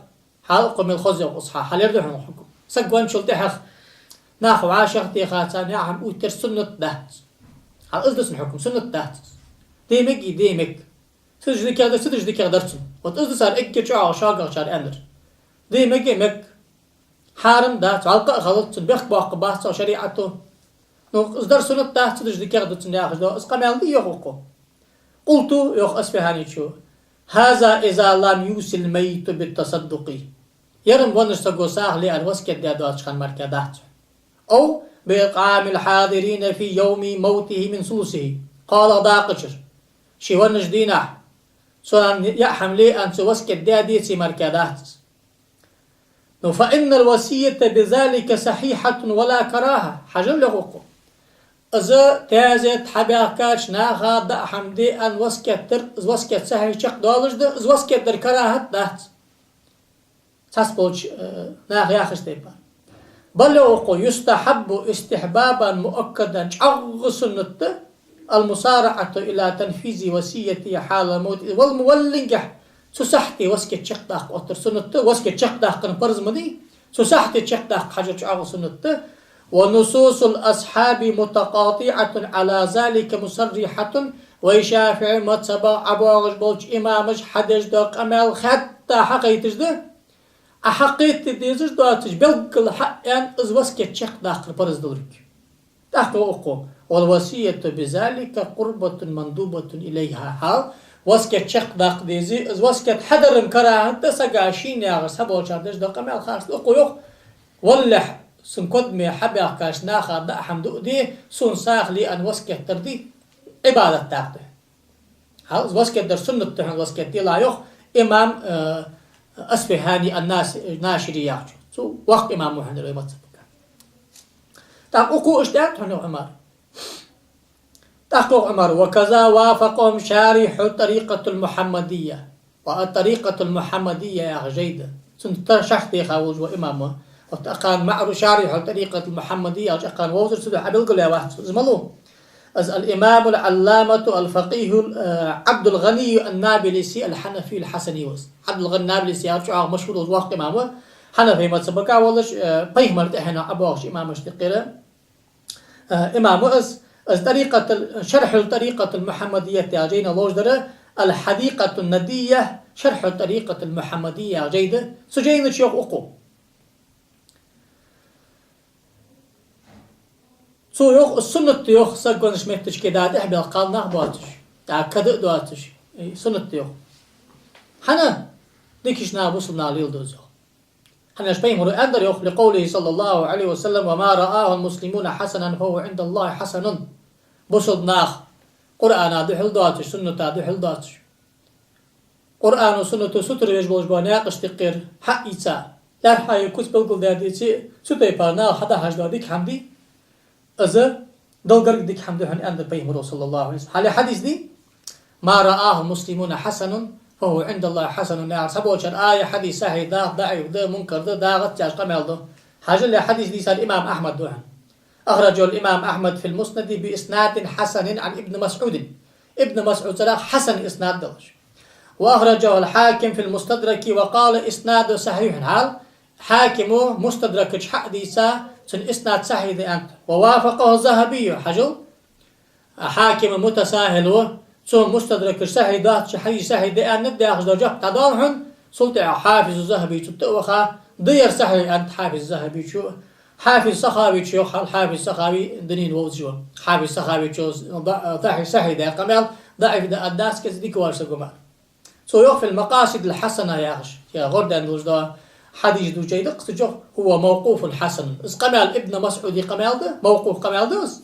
хьал укхо мел хоза йоах из, хьа-, хьал яр да хьона хьукам. Саг венначул тӀехьагӀа нах вӀашагӀтеха, царна яа хӀама оттаяр суннат дац. Хьал из да цун хьукам, суннат дац из. Де мег а, де мег. Цу дешах дикагӀа дар, цу дешах дикагӀа дар цун. Вот из да цар эггара чӀоагӀа шогахчар аьннар. Де мег а мег. Хьарам дац, гӀалкха а хилац цун, бехк боаккхаргбац цох шариӀато. Ну, из дар суннат дац, цу дешах дикагӀа да цун яхаш да, из къамаьл да йоах укхо. قلت, йоах Асфиханичо: هذا إذا لم يوص الميت بالتصدق. Ер-м веннача саго сагӀа ле аьнна васкет даь доацача хана мара дац. أو بإطعام الحاضرين في يوم موته من ثلثه. КхоалагӀа дакъа чура ше веннача дийнахьа цунна яа хӀама ле аьнна цо васкет даь деце мара дац из. Ну, فإن الوصية بذلك صحيحة ولا كراهة. Хьажал, йоах укхо. Из таьзет хьабаьхкача наха даа хӀама де аьнна васкет дар, из васкет сахьихь чакхдоалаш да, из васкет дар карахӀат дац. Цхьаболча, э, наха яхача тайпара. بل, йоах укхо, يستحب استحبابا مؤكدا, чӀоагӀа суннат да, المسارعة إلى تنفيذ وصيته حال الموت, вал-, валлалгахьа цу сахьте васкет чакхдаккха оттар суннат да, васкет чакхдаккха парз ма дий, цу сахьте чакхдаккха хьажар чӀоагӀа суннат да. ونصوص الأصحاب متقاطعة على ذلك مصرحة, вай ШафиӀий мазхӀаба ӀобоагӀаш болча имамаша хьадеш дола къамаьл хаьтта хьакхайташ да, Ӏа хьакхета дезаш доацаш, белггала хьааьнна, из васкет чакхдаккхар парз долга. ТӀаккха йоах укхо: والوصية بذلك قربة مندوبة إليها. Хьал, васкет чакхдаккха дезе, из васкет хьадар-м карахӀат да, сага шийна яхаш цхьаболчар деш дола къамаьл харц да. Укхо йоах: валлалехь, сона кодаме хьабаьхкача наха даа хӀама даа де, сона сагӀа ле аьнна васкет дар да, Ӏибадат даккха да. Хьал, из васкет дар суннат да хьона, васкет делахь, йоах имам, э, Асфихани ан-Нас-, Нашири яхачо. Цо воккха имам ва хьона вай мазхӀабага. ТӀаккха укхо иштта аьннад хьона, йоах Ӏумара. ТӀаккха йоах Ӏумара: وكذا وافقهم شارح الطريقة المحمدية. Ва ат-ТӀарикъатул-Мухьаммадийя яха жай да. Цун тӀа шархь теха волаш ва имам. Вот акхарна маӀру-, шарихьу ТӀарикъатул-Мухьаммадийя аьлча, акхарна вовзар цу духьа белгалваь вац. Из малув? Из ал-имамул-Ӏалламату ал-факъихьу, э, Ӏабдул-ГӀанийю ан-Набулси ал-Хьанафийю ал-Хьасани ва из. Ӏабдул-ГӀани Набулси яхар чӀоагӀа машхӀур волаш воккха имам ва. Хьанафий мазхӀабага волаш, э, пайхамара тӀехьенах ӀобоагӀача имамашта юкъера. Э, имам ва из, из ТӀарикъатул-, шархьу ТӀарикъатул-Мухьаммадийя яха жайна ловш дар, ал-Хьадикъатун-Надийя, шархьу ТӀарикъатул-Мухьаммадийя яха жай да, цу жайна чу йоах укхо. Цо йоах, из суннат да йоах, саг веннача метташка да тӀехьа белха кхалнах боацаш, тӀаккха када а доацаш, э, суннат да йоах. ХӀана? Дикача наха, бусалба наха леладу из йоах. ХӀана аьлча пайхамара аьннадар йоах, لقوله صلى الله عليه وسلم: وما رآه المسلمون حسنا فهو عند الله حسن. Бусалба наха Къуръана духьал доацаш, сунната духьал доацаш, Къуръано, суннато сутара веш болаш бола наькъаш тӀехьа хьаийца, лаьрххӀа е куц белгалдаь деце, цу тайпара наха хьадахьаш дола дика хӀама да из, Далла гарга дика хӀама да хьона, аьннадар пайхамара, صلى الله عليه وسلم. Хьале хьадис дий: ما رآه المسلمون حسنا فهو عند الله حسن. Яхар цхьаболчар: а, ер хьадис сахьихь да, даӀиф да, мункар да, дагӀац яхаш къамаьл ду. Хьажал, ер хьадис дийцар имам Ахьмад ва хьона. أخرجه الإمام أحمد في المسند بإسناد حسن عن ابن مسعود. Ибн МасӀуда цӀерагӀа хьасан иснад долаш. وأخرجه الحاكم في المستدرك وقال إسناده صحيح. Хьал, Хьакима Мустадракача хьадийца, цун иснад сахьихь да аьннад. ووافقه الذهبي, хьажал, Хьаким мутасахьил ва, цо Мустадракача сахьихь доацача хьадис сахьихь да аьннад яхаш дола жоп дӀадоал хьона, цул тӀехьагӀа Хьафиз ЗахӀаби цу тӀа а ваха, да ер сахьихь аьннад Хьафиз ЗахӀабичо. Хьафиз Сахавичо йоах, хьал Хьафиз Сахави дунен вовзаш ва. Хьафиз Сахавичо да-, сахьихь, сахьихь да къамаьл, даӀиф да аьнна дац, кӀезига дика воацаш саг ва мара. Цо йоах في المقاصد الحسنة яхаш, е гӀор даьнна долаш да, хьадис да жай да-кх цу чу, هو موقوف حسن. Из къамаьл Ибн МасӀуда къамаьл да, мавкъуф къамаьл да из.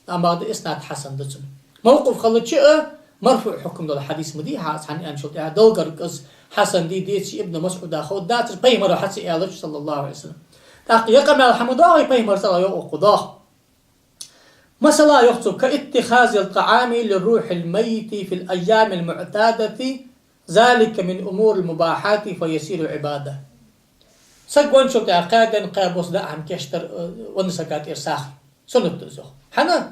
Амма да иснад хьасан да цун. Мавкъуф хилча а, марфуӀ хьукам дола хьадис ма дий хьа, цхьан аьнначул тӀехьа, долгар из хьасан дий, деций Ибн МасӀуда ховргдац, пайхамара хьа ца аьлча, صلى الله عليه وسلم. ТӀаккха ер къамаьл хьа ма доагӀий, пайхамара цӀагӀа йоах укхо, доагӀа. Масала, йоах цо, كاتخاذ الطعام لروح الميت في الأيام المعتادة، ذلك من أمور المباحات فيصير عبادة. Саг венначул тӀехьа кхаь ден, кхаь бус даа хӀама кийчдар, э, веннача сага тӀера сагӀийна. Суннат да из, йоах. ХӀана?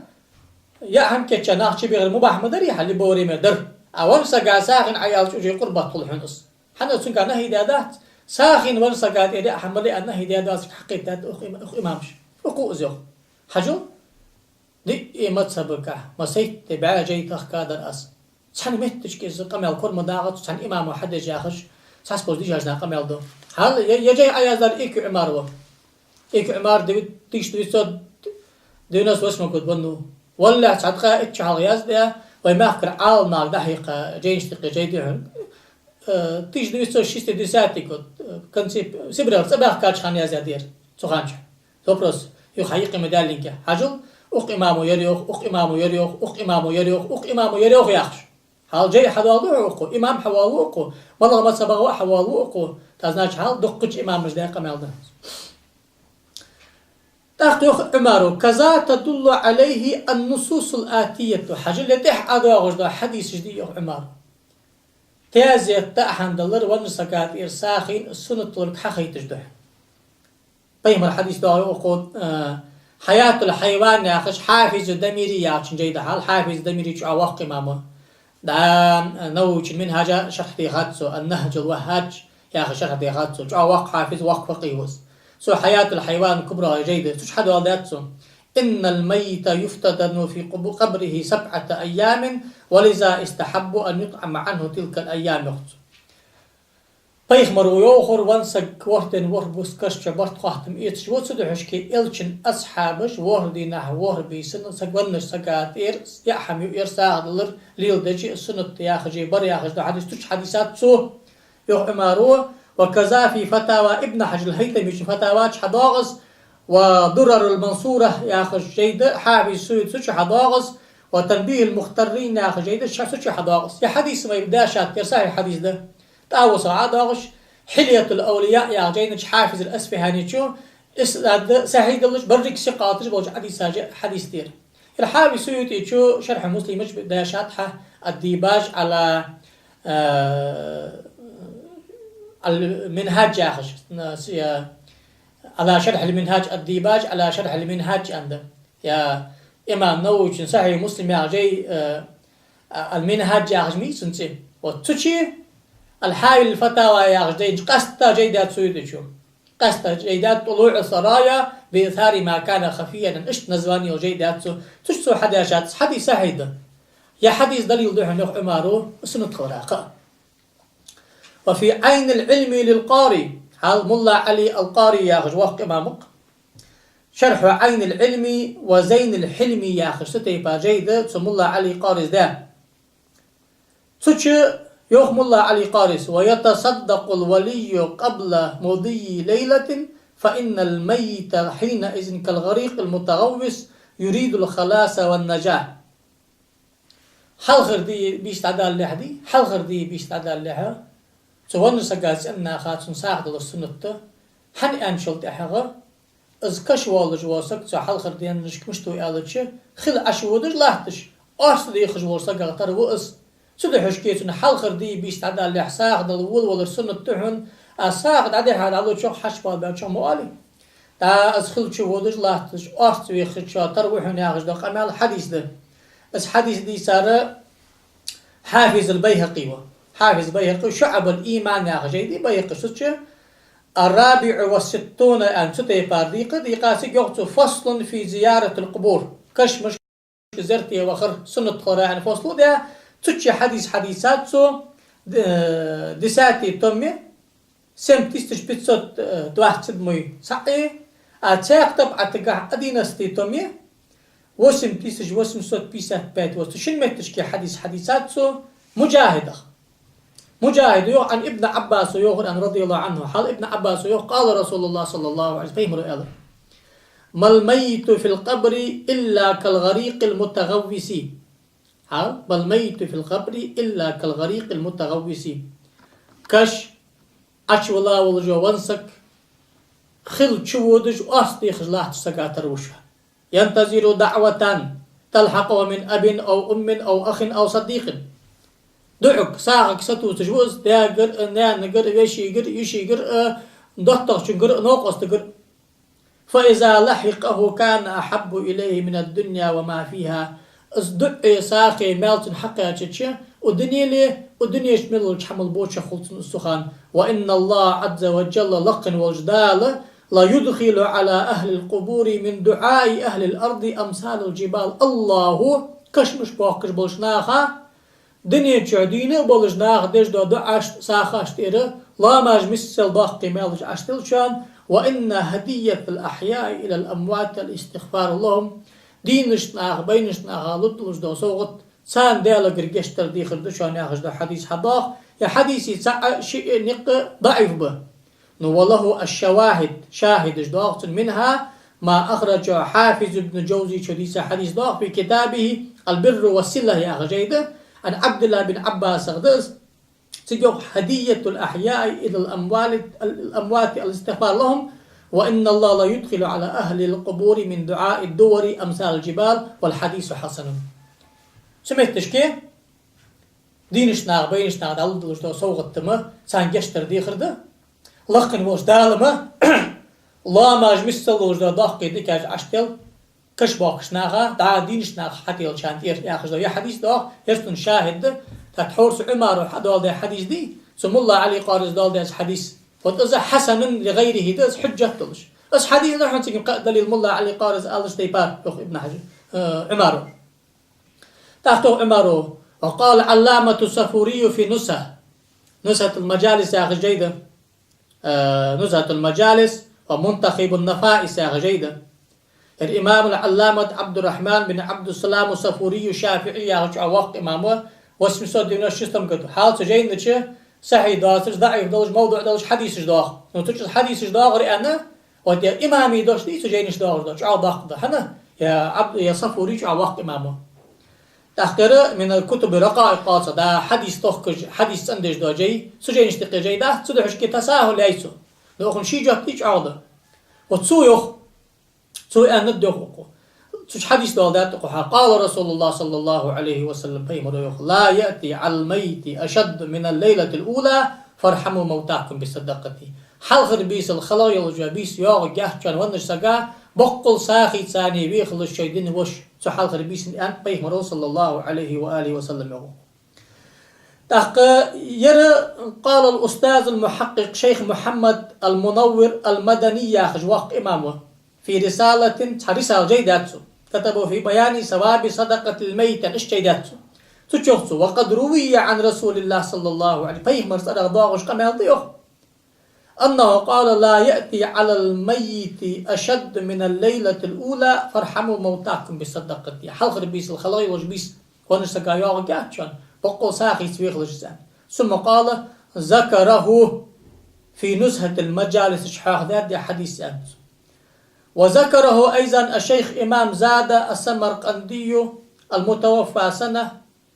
Яа хӀама кийча нах чубехар мубахь ма дарий хьа, любое время дар. А веннача сага сагӀийна Ӏояьлча уже къурбат хул хьона из. ХӀана, цунга нахьи даь дац. СагӀийна веннача сага тӀера яа хӀама ма ле аьнна нахьи даь дац, хьакхийттад укх има-, укх имамаша. Укхо из йоах. Хьажал, диъ мазхабагахь, масийтта бӀаь жай тахкадар аз. Цхьан метташка из къамаьл кора ма дагӀа цу цхьан имамо хьадеш яхаш, цхьацца боза дийшача наха къамаьл да. Хьал, е, е жай Ӏояздаьр Икви Ӏумар ва. Икви Ӏумар деви-, тысяча девятьсот девяносто восьмой год венна ва. Валлахь, цхьа ткъаь итт шу хьалха яздаь, вай мехкара Ӏаламнах дӀахьийха жайнаш тӀа кхы жай да хьона. Э, тысяча девятьсот шестидесятый год, э, конце, Сибрера цӀабаьхкача хана яздаьд ер, цу хана чу. Вопрос: юха хьаюкъе ма даьллинге. Хьажал, укх имамо ер йоах, укх имамо ер йоах, укх имамо ер йоах, укх имамо ер йоах яхаш. Хьал жай хьадоаладу хьона укхо, имам хьавоалаву укхо, малагӀа мазхабагӀа ва хьавоалаву укхо, тӀаккха, значит, хьал дуккхача имамаша даь къамаьл да. ТӀаккха йоах Ӏумара: كذا تدل عليه النصوص الآتية. Хьажал, е тӀехьа ӀодоагӀаш дола хьадисаш дий, йоах Ӏумара. Тезета тӀа хьадалар веннача сага тӀера сагӀийна суннат долга хьахайташ да хьона. Пайхамара хьадис доагӀа укхо, э, Хьаятул-Хьайван яхаш, Хьафиз Дамири яхачун жай да хьал, Хьафиз Дамири чӀоагӀа воккха имам ва. Да, э, Нававийчун Минхьажа шархь дехад цо, Ан-Нахьжул-Ваххьадж яхаш шархь дехад цо, чӀоагӀа воккха хьафиз, воккха факъихӀ ва из. Цо Хьаятул-Хьайван Кубра жай да, цу чу хьадоаладаьд цо: إن الميت يفتتن في قب-، قبره سبعة أيام، ولذا يستحب أن يطعم عنه تلك الأيام, йоах цо. Пайхамара йоахар, веннача саг ворхӀ ден, ворхӀ бус каш чу барт-хоаттам эцаш ва, цудухьа шке Элчан асхьабаш ворхӀ дийнахьа, ворхӀ бийсан саг веннача сага тӀера яа хӀама юар, сагӀа далар леладеча суннат да яхаш, бар яхаш да хьадис, цу чу хьадийцад цо, йоах Ӏумара. وكذا في فتاوى, Ибн Хьажар аль-ХӀайтамий чу фатава чу хьадоагӀа из, والدرر المنثورة яхаш жай да, Хьафиз Суюти, цу чу хьадоагӀа из, وتنبيه المغترين яхаш жай да, ша цу чу хьадоагӀа из. Ер хьадис вай дешад, ер сахьихь хьадис да. ТӀавусах ӀодоагӀаш, Хьильятул-Авлия яхача жайна чу Хьафиз аль-АсфахӀани чу, иснад сахьихь долаш, берригаш сикъаташ болча хьадисаша хьадис да ер. Ер Хьафиз Суюти чу Шархь Муслима чу дешад хьа, الديباج على, э, المنهاج яхаш, на, с-, я, على شرح المنهاج, الديباج على شرح المنهاج аьнна да. Я имам Нававийчун Сахьихь Муслим яхача жай, э, а, аль-Минхьадж яхаш ма йий цун цӀи. Вот цу чу, аль-Хьавил лиль-Фатава яхача жайна чу, къаьстта жай даьд Суюти чу. Къаьстта жай даьд, طلوع الثريا بإيثار ما كان خفيا, иштта названи йола жай даьд цо. Цу чу цо хьадешад, хьадис сахьихь да. Ер хьадис далил да хьона, йоах Ӏумара, суннат хилара кхы а. وفي عين العلم للقاري, хьал, Мулла Ӏали аль-Къари яхаш воккха имам ва-кх. شرح عين العلم وزين الحلم яхаш цу тайпара жай да цу Мулла Ӏали Къарис даь. Цу чу йоах Мулла Ӏали Къарис: ويتصدق الولي قبل مضي ليلة، فإن الميت حينئذ كالغريق المتغوص يريد الخلاص والنجاة. Хьалхара ди бийса дӀадалалехьа дий, хьалхара ди бийса дӀадалалехьа, цу веннача сага цӀен наха цунна сагӀа далар суннат да, хӀана аьнначул тӀехьагӀа, из каша воаллаш вола саг цу хьалхара денашка мишта ва аьлча, хила Ӏаш водаш латташ, орц дехаш волча сагах тара ва из. Цудухьа шке цунна хьалхара ди бийса дӀадалалехьа сагӀа дала волавалар суннат да хьона, а сагӀа дӀадихьа дӀалучох, хьачубоалабаьлчох ма оалий. ТӀаккха из хила чу водаш латташ, орц вехачох тара ва хьона яхаш дола къамаьл хьадис да. Из хьадис дийцар Хьафиз аль-Байхьакъи ва. Хьафиз Байхьакъи, «ШуӀаб аль-Иман» яхача жай дий Байхьакъи, цу чу «الرابع والستون» аьнна цу тайпара дийкъа, дийкъа цига йоах цо: «فصل في زيارة القبور». Кашамашка зерате вахар суннат хилара аьнна фаслу даь, цу чу хьадис хьадийцад цо, э, десятый томе, семь тысяч пятьсот двадцать седьмой сахьихь, а цхьаькха тӀабӀатагахь одиннадцатый томе, восемь тысяч восемьсот пятьдесят пять, вот цу шин метташка хьадис хьадийцад цо Муджахидах. Муджахида йоах, عن ابن عباس йоах, عن رضي الله عنه, хьал Ибн Ӏаббаса йоах, قال رسول الله صلى الله عليه وسلم, пайхамара аьлар: ما الميت في القبر إلا كالغريق المتغوص. Хьал: ما الميت في القبر إلا كالغريق المتغوص. Каш Ӏочувилла волаш вола саг хил чу водаш, оаста дехаш латтача сага тара ва шоана. ينتظر دعوة تلحقه من أب أو أم أو أخ أو صديق. ДуӀаг, сагӀага сатувсаш ва из, даьгара а, наьнагара а, вешийгара а, йишийгара а, доттагӀчунгара а, новкъостагара а. فإذا لحقه كان أحب إليه من الدنيا وما فيها. Из дуӀеи сагӀеи маьл цунна хьакхаьчача, укх дунен, укх дунен чу мел долча хӀамал боча хул цунна из цу хана. وإن الله عز وجل, лакха волча Дала, ليدخل على أهل القبور من دعاء أهل الأرض أمثال الجبال. АллахӀа кашамаш боахкаш болча наха, дунен чу дийна болаш наха деш дола дуӀаш, сагӀаш тӀера лоамаш миссел доккхий маьлаш Ӏочуделча, وإن هدية الأحياء إلى الأموات الاستغفار لهم. Дийнахьа наха, байнахьа наха лургдолаш дола совгӀат царна Даьлагара гешт дар дехар да шоана яхаш дола хьадис хьадоагӀа. Ер хьадисий цаӀ, шиъ, никъ даӀиф ба. Ну, وله الشواهد, шахӀидаш доагӀа цун, منها ما أخرجه حافظ ابن جوزي, цо дийца хьадис доагӀа, في كتابه البر والصلة яхача жайна, عن عبد الله بن عباس да из. Цига йоах: هدية الأحياء إلى الأموال، الأموات الاستغفار لهم، وإن الله ليدخل على أهل القبور من دعاء الدور أمثال الجبال، والحديث حسن. Цу метташка дийнахьа наха, байнахьа наха дӀалургдолаш дола совгӀат-м царна гешт дар дехар да. Лакха волча Дала-м лоамаш миссел долаш дола доккхий дикаш Ӏочудел каш боахкаш наха, дӀа дийнахьа наха хьателчарна тӀера яхаш дола ер хьадис доагӀа, ер цун шахӀид да. ТӀаккха тхьовра цу Ӏумара хьадоаладаь хьадис дий, цу Мулла Ӏали Къариза доаладаь хьадис. Вот из хьасанун ли гӀайрихӀи да, из хьуджат долаш. Из хьадис да хьона цига кхы далил Мулла Ӏали Къариза аьлча тайпара, йоах Ибн Хьажар, э, Ӏумара. ТӀаккха йоах Ӏумара: وقال العلامة الصفوري في النزهة. Нузхьатул-Маджалис яхаш жай да. Э, Нузхьатул-Маджалис ва Мунтахибун-Нафаис яхаш жай да. Ер имамул-Ӏалламат Ӏабдуррахьман бин Ӏабдуссалам ас-Сафурий аш-ШафиӀий яхача воккха имам ва, восемьсот девяносто шестом году. Хьал цу жайна чу сахьихь доацаш, даӀиф долаш, мавдуӀ долаш хьадисаш доагӀа. Ну, цу чу хьадисаш доагӀар аьнна, вот ер имамий дош дий цу жайна чу доагӀаш дола, чӀоагӀа доккха да. ХӀана? Ер Ӏабд-, ер Сафурий чӀоагӀа воккха имам ва. ТӀаккха ер «Минал кутуби ракаикъ» оал цох, да, хьадис тохкаш, хьадис цӀендеш дола жай, цу жайна чу тӀакхе жай да, цу духьашка тасахьул яй цо. Но укхун ший жоп дий чӀоагӀа да. Вот цо йоах, цо аьннад йоах укхо. Цу чу хьадис доаладаьд укхо хьа: قال رسول الله صلى الله عليه وسلم, пайхамара йоах: لا يأتي على الميت أشد من الليلة الأولى فارحموا موتاكم بالصدقة. Хьалхара бийсал халагӀа йолаш йола бийса йоагӀаргьяц шоана веннача сага, боккъал сагӀийца царна вехалаш шоай дина вош цу хьалхара бийсан, аьннад пайхамара, صلى الله عليه وآله وسلم, йоах. ТӀаккха ер قال الأستاذ المحقق شيخ محمد المنور المدني яхаш воккха имам ва. في رسالة, цхьа рисала жай даьд цо. كتبه في بيان ثواب صدقة الميت, иштта жай даьд цо. Цу чу йоах цо: وقد روي عن رسول الله صلى الله عليه, пайхамара цӀерагӀа доагӀаш къамаьл да йоах. أنه قال: لا يأتي على الميت أشد من الليلة الأولى فارحموا موتاكم بالصدقة. Хьалхара бийсал халагӀа йолаш бийса веннача сага йоагӀаргьяц шоана, боккъал сагӀийца вехалаш из, аьнна. ثم قال: ذكره في نزهة المجالس, чу хьоахадаьд ер хьадис, аьннад цо. وذكره أيضا الشيخ إمام زاد السمرقندي المتوفى سنة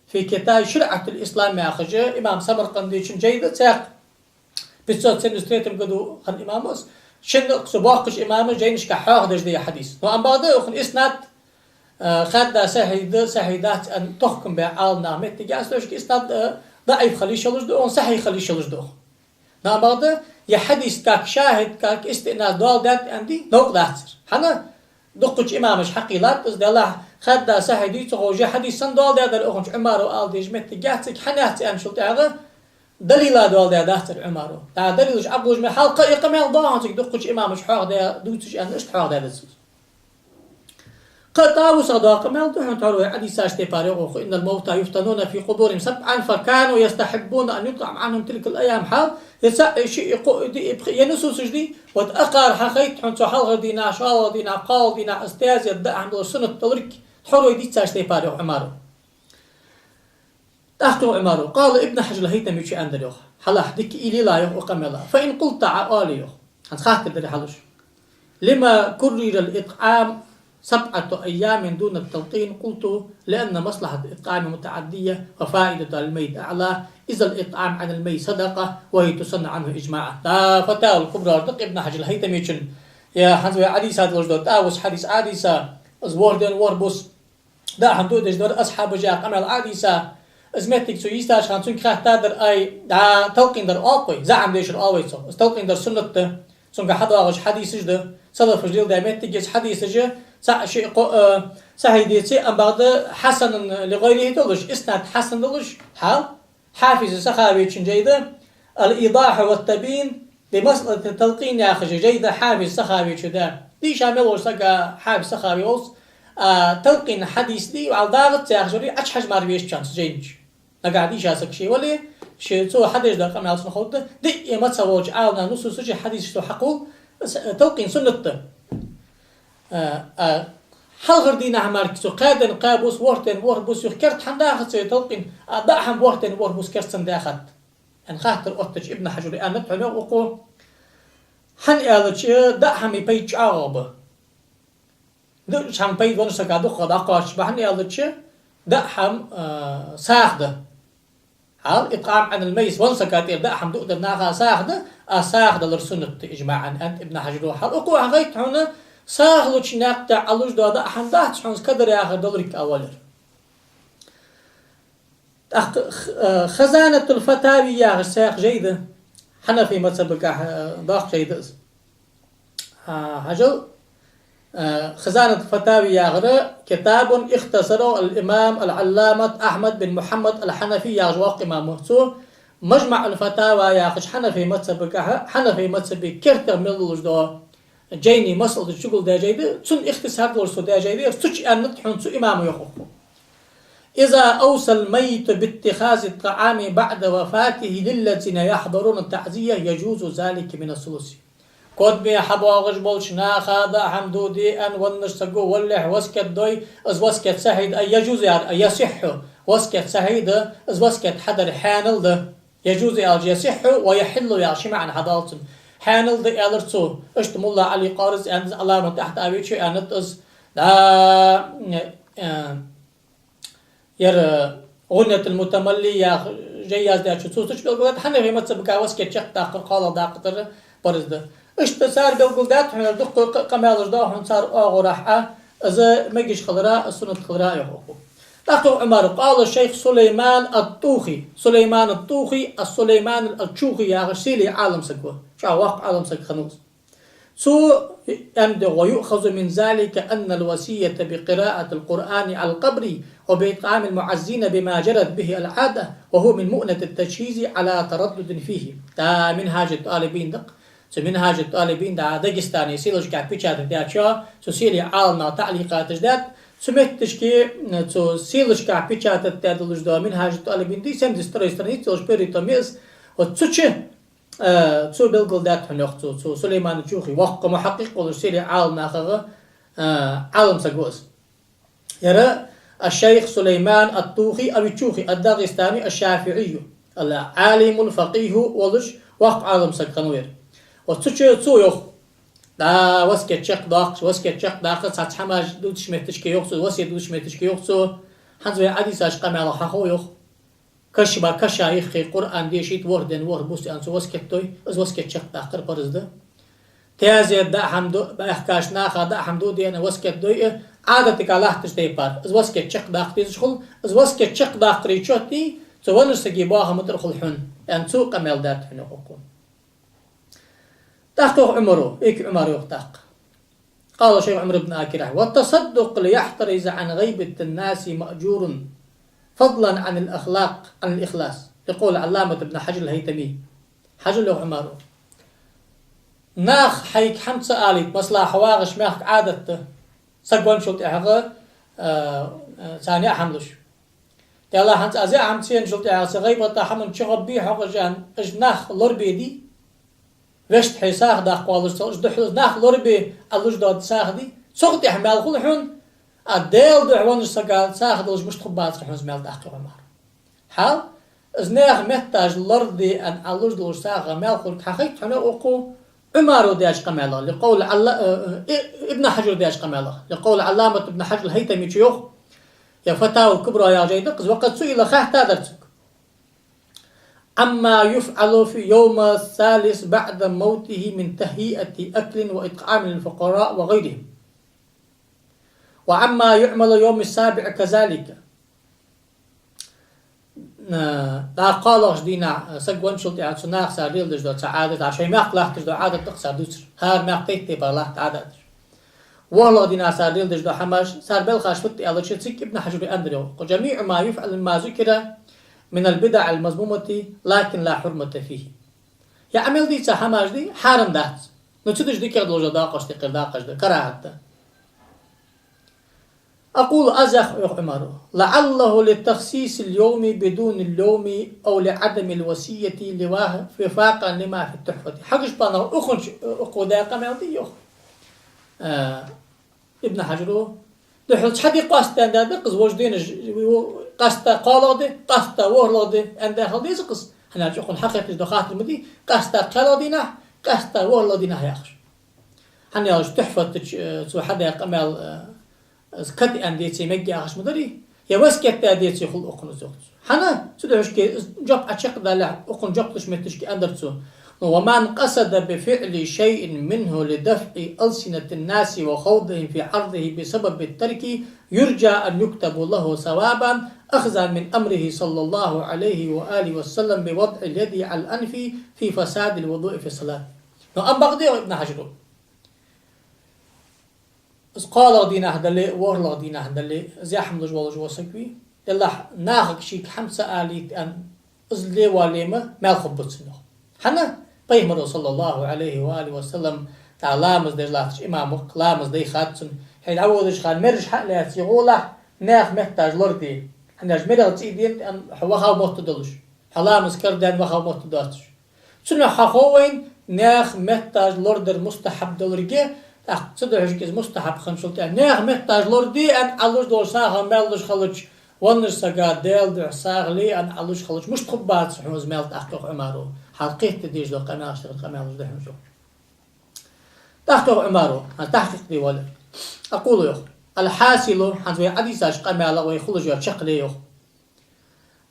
في كتاب شرعة الإسلام яхача имам Самаркъандийчун жай да цхьаькха. Пятьсот семьдесят третьем году хинна имам ва из. Шин цу боккхача имама жайнашка хьоахадеш да ер хьадис. Но амма бакъда укхун иснад, э, хаьдда сахьихь да, сахьихь дац аьнна тохкам баь Ӏаламнаха моттиг яц, тешка иснад, э, даӀиф хила йиш йолаш да, укхун сахьихь хила йиш йолаш да укхун. Но амма бакъда ер хьадис как шахӀид, как истиънас доаладаьд аьнна дий, новкъа дацар. ХӀана? Дуккхача имамаша хьакхийллад из, делахь хаьдда сахьихь дий ца ховш, ер хьадис санна доаладаьдар, укхун чу Ӏумара аьлча дезаш моттиг яц цига, хӀана яц аьнначул тӀехьагӀа далила доаладаь дацар Ӏумара. ДӀа далилаш Ӏокхувш ма хьал, кхы а къамаьл доагӀа хьона цига дуккхача имамаша хьоахадаь дувцаш аьнна, иштта хьоахадаьд из. Кхы а ТӀавусах доагӀа къамаьл да хьона, тхьовра вай Ӏодийцача тайпара йоах укхо: إن الموتى يفتنون في قبورهم سبعا فكانوا يستحبون أن يطعم عنهم تلك الأيام. Хьал, ер цаӀ, шиъ, кхоъ, диъ, пхиъ, ер нусусаш дий, вот акхар хьахайт хьона цу хьалхарча дийнахьа, шоллагӀча дийнахьа, кхоалагӀча дийнахьа, из таьзет даа хӀама долаш суннат долга, тхьовра вай дийцача тайпара йоах Ӏумара. ТӀаккха йоах Ӏумара: قال ابن حجر الهيثمي, аьннадар йоах. Хьалха дика уйла е йоах укх къамаьла. فإن قلت, Ӏа оале йоах. ХӀанз хаттар дар хьалуш. لم كرر الإطعام سبعة أيام دون التلقين؟ قلت: لأن مصلحة الإطعام متعدية وفائدة الميت أعلى، إذا الإطعام عن الميت صدقة وهي تسن عنه إجماعا. Да, Фатавал Кубра да-кх Ибн Хьаджар ал-ХӀайтамечун. Е хӀанз вай Ӏодийца долаш да, ТӀавуса хьадис Ӏодийца, из ворхӀ ден ворхӀ бус даа хӀама дуадеш дар асхьабаша къамаьл Ӏодийца. Из моттиг цо йистача хана цунга хаьттадар: ай, дӀа талкъин дар оал-кх вай, заӀам дешар оал вай цох. Из талкъин дар суннат да. Цунга хьадоагӀаш хьадисаш да. Салафаша леладаь моттигашца хьадисаш, цаӀ, шиъ, кхоъ, э, сахьихь деций, амма бакъда хьасанун ли гӀайрихӀи долаш, иснад хьасан долаш, хьал. Хьафиз Сахавечун жай да, الإيضاح والتبيين بمسألة التلقين яхаш жай да Хьафиз Сахавечун да. Дийша мел волча сага Хьафиз Сахави волча, а, талкъин хьадис дий, вӀалла дагӀац яхаш вари, Ӏочухьажа мара везача цу жайна чу. Нагахь дийша саг ше вале, ше цо хьадеш да къамаьл цунна ховргда, диъ мазхӀаб волча Ӏаламнаха нусусаш, хьадисаш цо хьакхувл, с-, талкъин суннат да. А, а, хьалхара дийнахьа мара цо кхаь ден кхаь бус, ворхӀ ден ворхӀ бус юха керта хӀана дахац вай талкъин, а даа хӀама ворхӀ ден ворхӀ бус керта санна даьхад? Аьнна хаттар оттача Ибн Хьаджара аьннад хьона йоах укхо: хӀана аьлча даа хӀаман пайда чӀоагӀагӀа ба. Даа хӀаман пайда веннача сага дукхагӀа дӀакхоачаш ба, хӀана аьлча даа хӀама, а, сагӀа да. Хьал, إطعام عن الميت, веннача сага тӀера даа хӀама дуадар наха сагӀа да, а сагӀа далар суннат да, إجماعا, аьннад Ибн Хьаджара. Хьал, укхо хьагойтт хьона, сагӀа луча наькъа тӀа Ӏалуш дола даа хӀама дац хьона, кадар яхар даларг а валар. ТӀаккха, э, Хазанатул Фатави яхаш цхьа жай да, хьанафий мазхӀабагахь, э, доккха жай да из. А, хьажал, а, Хазанатул Фатави яхар كتاب اختصره الإمام العلامة أحمد بن محمد الحنفي яхаш воккха имам ва. Цо МажмаӀул Фатава яхача хьанафий мазхӀабагахь, хьанафий мазхӀаба кертах мел долаш дола жайний масъалаш чугулдаь жай да, цун ихтисар долаш цо даь жай да, цу чу аьннад хьона цу имама йоах укхо: إذا أوصى الميت باتخاذ الطعام بعد وفاته للذين يحضرون التعزية يجوز ذلك من الثلث. Кодаме хьабоагӀаш болча наха даа хӀама дуаде аьнна веннача саго валалехь васкет дой, из васкет сахьихь да, أي يجوز, яр, أي يصح, васкет сахьихь да, из васкет хьадар хьаьнал да. يجوز аьлча يصح, ويحل яхаш ши маӀан хьадоал цун. Хьаьнал да аьлар цо. Иштта Мулла Ӏали Къариза аьннад, Ӏаламат тӀехьа тӀавеча аьннад из. Да, э, Яр, э, ГӀуннатул Мутамалли яха жай яздаьчо цо цу чу белгалдаьд, хьанафий мазхӀабагахь васкет чакхдаккхар кхоалагӀа дакъа тӀара парз да. Иштта цар белгалдаьд хьона, дукха къа-, къамаьлаш да хьона цар оагӀорахьа, из мегаш хилара, из суннат хилара йоах укхо. ТӀаккха йоах Ӏумара: قال الشيخ سليمان الطوخي. Сулайман ат-ТӀухи, ас-Сулайман ал-Чухи яхаш сийлахь Ӏаламсаг ва. ЧӀоагӀа воккха Ӏаламсаг хиннав из. Цо аьннад йоах: ويؤخذ من ذلك أن الوصية بقراءة القرآن على القبر وبإطعام المعزين بما جرت به العادة، وهو من مؤنة التجهيز على تردد فيه. Да, МинхӀажут-ТӀалибин да-кх. Цу МинхӀажут-ТӀалибин да, Дагестане сийлашкахь печатать даьчоа, цу сийлахь Ӏаламнаха таӀликъаташ даьд. Цу моттигашка, цу сийлашкахь печатать даь долаш дола МинхӀажут-ТӀалибин да, семьдесят второй страница йолаш первый том я из. Вот цу чу Э, цо белгалдаьд хьона йоах цо, цу Сулайман ат-Чухи, воккха мухьаккъикъ волаш сийлахь Ӏаламнахах, э, Ӏаламсаг ва из. Яр الشيخ سليمان الطوخي أو الشوخي الداغستاني الشافعي, العالم الفقيه волаш воккха Ӏаламсаг хиннав яр. Вот цу чу цо йоах: да, васкет чакхдоаккхаш, васкет чакхдаккхар цхьацца хӀамаш дувцача моттигашка йоах цо, васкет дувцача моттигашка йоах цо, хӀанз вай Ӏодийцача къамаьлах хьахов йоах. Каша ба, каша юххе Къуръан дешийта ворхӀ ден ворхӀ бус аьнна цо васкет дой, из васкет чакхдаккхар парз да. Таьзета даа хӀама ду-, баьхкача наха даа хӀама дуаде аьнна васкет дой, э, Ӏадатага латтача тайпара, из васкет чакхдаккха дезаш хул, из васкет чакхдаккхара чоти цу веннача сага боахама тӀара хул хьона, аьнна цо къамаьл даьд хьона йоах укхо. ТӀаккха йоах Ӏумара, укх Ӏумара йоах тӀаккха. قال الشيخ عمرو بن آكرة: والتصدق ليحترز عن غيبة الناس مأجور، فضلا عن الأخلاق، عن الإخلاص، لقول العلامة ابن حجر الهيتمي. Хьажал йоах Ӏумара. Наха хьайга хӀама ца алийта, масала, хьо вагӀаш мехка Ӏадат да, саг венначул тӀехьагӀа, а, а, царна яа хӀама луш. Делахь хӀанз аз яа хӀама ца енначул тӀехьагӀа, са гӀийбата хӀаман чугӀоргбий хьо, гӀажан, уж нах лорабе дий? Вешта хье сагӀа даккха волаш ца луш, духьал нах лорабе Ӏа луш дола сагӀа дий? Цох тӀехьа маьл хул хьона, а Даьла духьа веннача сага сагӀа долаш мишта хургбацар хьона из маьл, тӀаккха йоах Ӏумара. хьал, из наьха метташ лораде аьнна Ӏа луш долча сагӀа маьл хургхьахайт хьона укхо Ӏумара даьча къамаьлах, لقول علا-, э, э, Ибн Хьажара даьча къамаьлах, لقول العلامة ابن حجر الهيثمي чу йоах, е Фатава аль-Кубра яхача жайна тӀа, из وقد سئل хаьттадар цунга. عما يفعل في يوم الثالث بعد موته من تهيئة أكل وإطعام للفقراء وغيرهم. وعما يعمل يوم السابع كذلك. Э, дӀа кхоалагӀча дийнахьа саг венначул тӀехьагӀа цу наха цар леладеш дола цхьа Ӏадат, а шоай мехка латташ дола Ӏадат да-кх цар дувцар. ХӀара мехка тайп-тайпара латт Ӏадаташ. ВорхӀлагӀа дийнахьа цар леладеш дола хӀамаш, цар белхаш фуд аьлча, цига Ибн Хьажара аьннадар йоах: وجميع ما يفعل مما ذكر من البدع المذمومة لكن لا حرمة فيه. Е Ӏа мел дийца хӀамаш да, хьарам дац. Ну, цу деш дикагӀа долаш дола дакъош тӀехьара дакъаш да, карахӀат да. أقول, аз йоах, йоах Ӏумара: لعله لتخصيص اليوم بدون اللوم أو لعدم الوصية لوا-، وفاقا لما في التحفة. Хьажа, пана, укхунча, укхо даь къамаьл да, йоах, э, Ибн Хьажара. Духьал цхьа ди къоаста аьнна да-кх из, вож дийнаш, къаьстта кхоалагӀа ди, къаьстта ворхӀлагӀа ди аьнна да хила деза-кх из. ХӀана аьлча укхунна хьакхеташ дола хаттар ма дий, къаьстта кхоалагӀа дийнахьа, къаьстта ворхӀлагӀа дийнахьа яхаш. ХӀана аьлча Тухьфата чу, э, цо хьадаь къамаьл, э, из кад аьнна деце мег яхаш ма дарий, е васкет даь деце хул укхунна из, йоах цо. ХӀана? Цудухьа шке из жоп Ӏа чакхдалехь, укхунна жоп луш моттигашка аьннадар цо: ومن قصد بفعل شيء منه لدفع ألسنة الناس وخوضهم في عرضه بسبب الترك يرجى أن يكتب له ثوابا أخذا من أمره صلى الله عليه وآله وسلم بوضع اليد على الأنف في فساد الوضوء في الصلاة. Но амма бакъда, йоах Ибн Хьажара, из кхоалагӀа дийнахьа дале а, ворхӀлагӀа дийнахьа дале а, из яа хӀама луш волаш вола саг вий, Даллахь, нахага шийга хӀама ца алийта аьнна, из ле вале ма маьл хургба цунна, йоах. ХӀана? Пайхамара, صلى الله عليه وآله وسلم, тӀаккха ламаз деш латтача имам ва-кх, ламаз дай хатта цунна: хьо дӀаводача хана мераш хьа а лаьца, гӀолахь наьха метташ лораде. ХӀана аьлча мерах цӀий дена аьнна, хьо вахав мотт долаш, хьо ламаз карадаьнна вахав мотт доацаш. Цунах хьахов вайна наьха метташ лорадар мустахьаб долга, тӀаккха цудухьа шке из мустахьаб хинначул тӀехьагӀа наьха метташ лораде аьнна Ӏа луш долча сагӀа маьл луш хилча, веннача сага Даьла духьа сагӀа ле аьнна Ӏа луш хилча, мишта хургбац хьона из маьл, тӀаккха йоах Ӏумара. Хьал кхетаде дезаш дола къамаьлаш тӀехьа къамаьлаш да хьона из, йоах. ТӀаккха йоах Ӏумара, хӀанз тахькъикъ де воаллар. أقول, йоах: الحاصل, хӀанз вай Ӏодийцача къамаьлах вай хулаш йола чаккхе, йоах,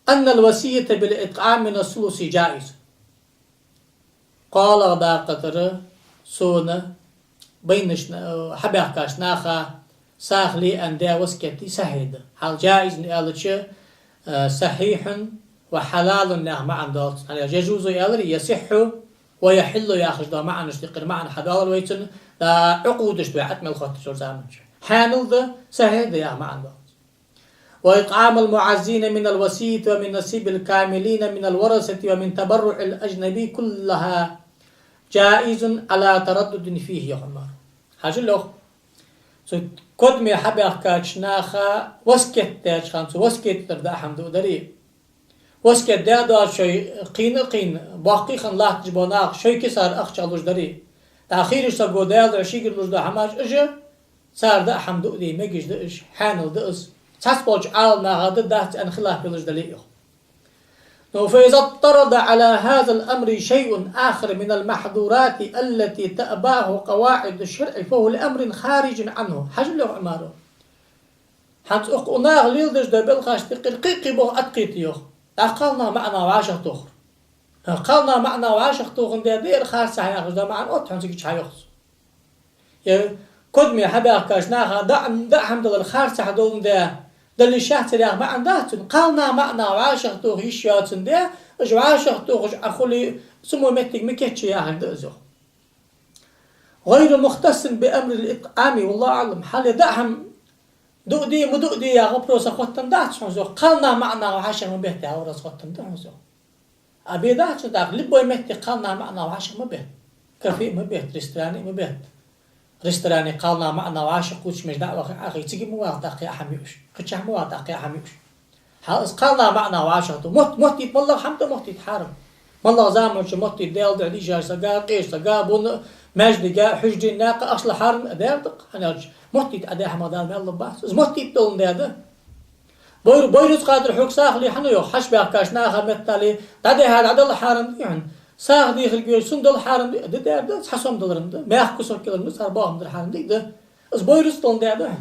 أن الوصية بالإطعام من الثلث جائز. КхоалагӀа дакъа тӀара сона байнача, э, хьабаьхкача наха сагӀа ле аьнна даь васкет сахьихь да. Хьал جائز аьлча, э, صحيح وحلال яха маӀан долаш. ХӀана аьлча يجوز аьлар, يصح ويحل яхаш дола маӀанаш тӀехьара маӀан хьадоалар вай цун, да, Ӏукъудаш да вай Ӏад мел хоттача заман чу. Хьанал да, сахьихь да яха маӀан долаш. وإطعام المعزين من الوصية ومن نصيب الكاملين من الورثة ومن تبرع الأجنبي كلها جائز على تردد فيه, йоах Ӏумара. Хьажал, йоах, цу кодаме хьабаьхкача наха васкет даьча хана цу васкета тӀара даа хӀама дуадари, васкет даь доацаш шоай кхийна а кхийна, боккхий а хинна латташ бола нах шоай кисара ахча луш дари, тӀаккха хийрача саго Даьла духьа шийгара луш дола хӀамаш, уж цар даа хӀама дуаде мегаш да уж, хьанал да из. Цхьаболча Ӏаламнаха да, дац аьнна хилаф йолаш дале а, йоах. Но فإذا اضطرد على هذا الأمر شيء آخر من المحظورات التي تأباه قواعد الشرع فهو لأمر خارج عنه. Хьажал, йоах Ӏумара. ХӀанз укх наха леладеш дола белхаш тӀехьара кхы-кхы боха атхийта, йоах. ТӀаккха кхалнаха маӀан вӀашагӀтохар. Кхалнаха маӀан вӀашагӀтохандаь да ер харцахьа яхаш дола маӀан отт хьона цига чу, хьа, йоах цо. Е кодаме хьабаьхкача наха даа, даа хӀама далар харцахьа доландаь, дала йиш яц ер яха маӀан дац цун. Кхалнаха маӀан вӀашагӀтоха йиш йоацандаь, уж вӀашагӀтохаш Ӏа хуле, цу мо моттиг ма кийчъе яхар да из, йоах. غير مختص بأمر الإطعام، والله أعلم. Хьал е даа хӀама дуаде, ма дуаде яха вопрос хоттаденна дац хьона из, йоах. Кхалнаха маӀан вӀашагӀ ма бетта яха вопрос хоттаденна да хьона из, йоах. А бе дац хьона тӀаккха, любой метте кхалнаха маӀан вӀашагӀ ма бетта. Кафе а ма бетта, ресторане а ма бетта. Ресторане кхалнаха маӀан вӀашагӀ кхувсаш меш даа ваха Ӏохайна, цига ма вала тӀаккха яа хӀама юаш. Кхычахьа ма вала тӀаккха яа хӀама юаш. Хьал из кхалнаха маӀан вӀашагӀ ду. Мотт, моттийта, моллагӀа хӀама да моттийта хьарам. МоллагӀа заман чу моттийта Даьла духьа дийшача сага, къеча сага, бунна, маьждига, хьужаре, наькъа ахча ле хьарам, дер да-кх, хӀана аьлча моттийта Ӏа даь хӀамах Дала маьл лургбац. Из моттийта доландаь да. Бойр-, бойрузкъа тӀара хьога сагӀа ле хьона йоах, хьаш баьхкача наха меттел дӀадехьа дӀадала хьарам дий хьона? СагӀа дехар гуш, цунна дала хьарам дий? Ди дер да, цхьа сом далар ма да. Мехка кусок ялар ма да, цар бахам дар хьарам дий да. Из бойрузкъа долан дер да хьона.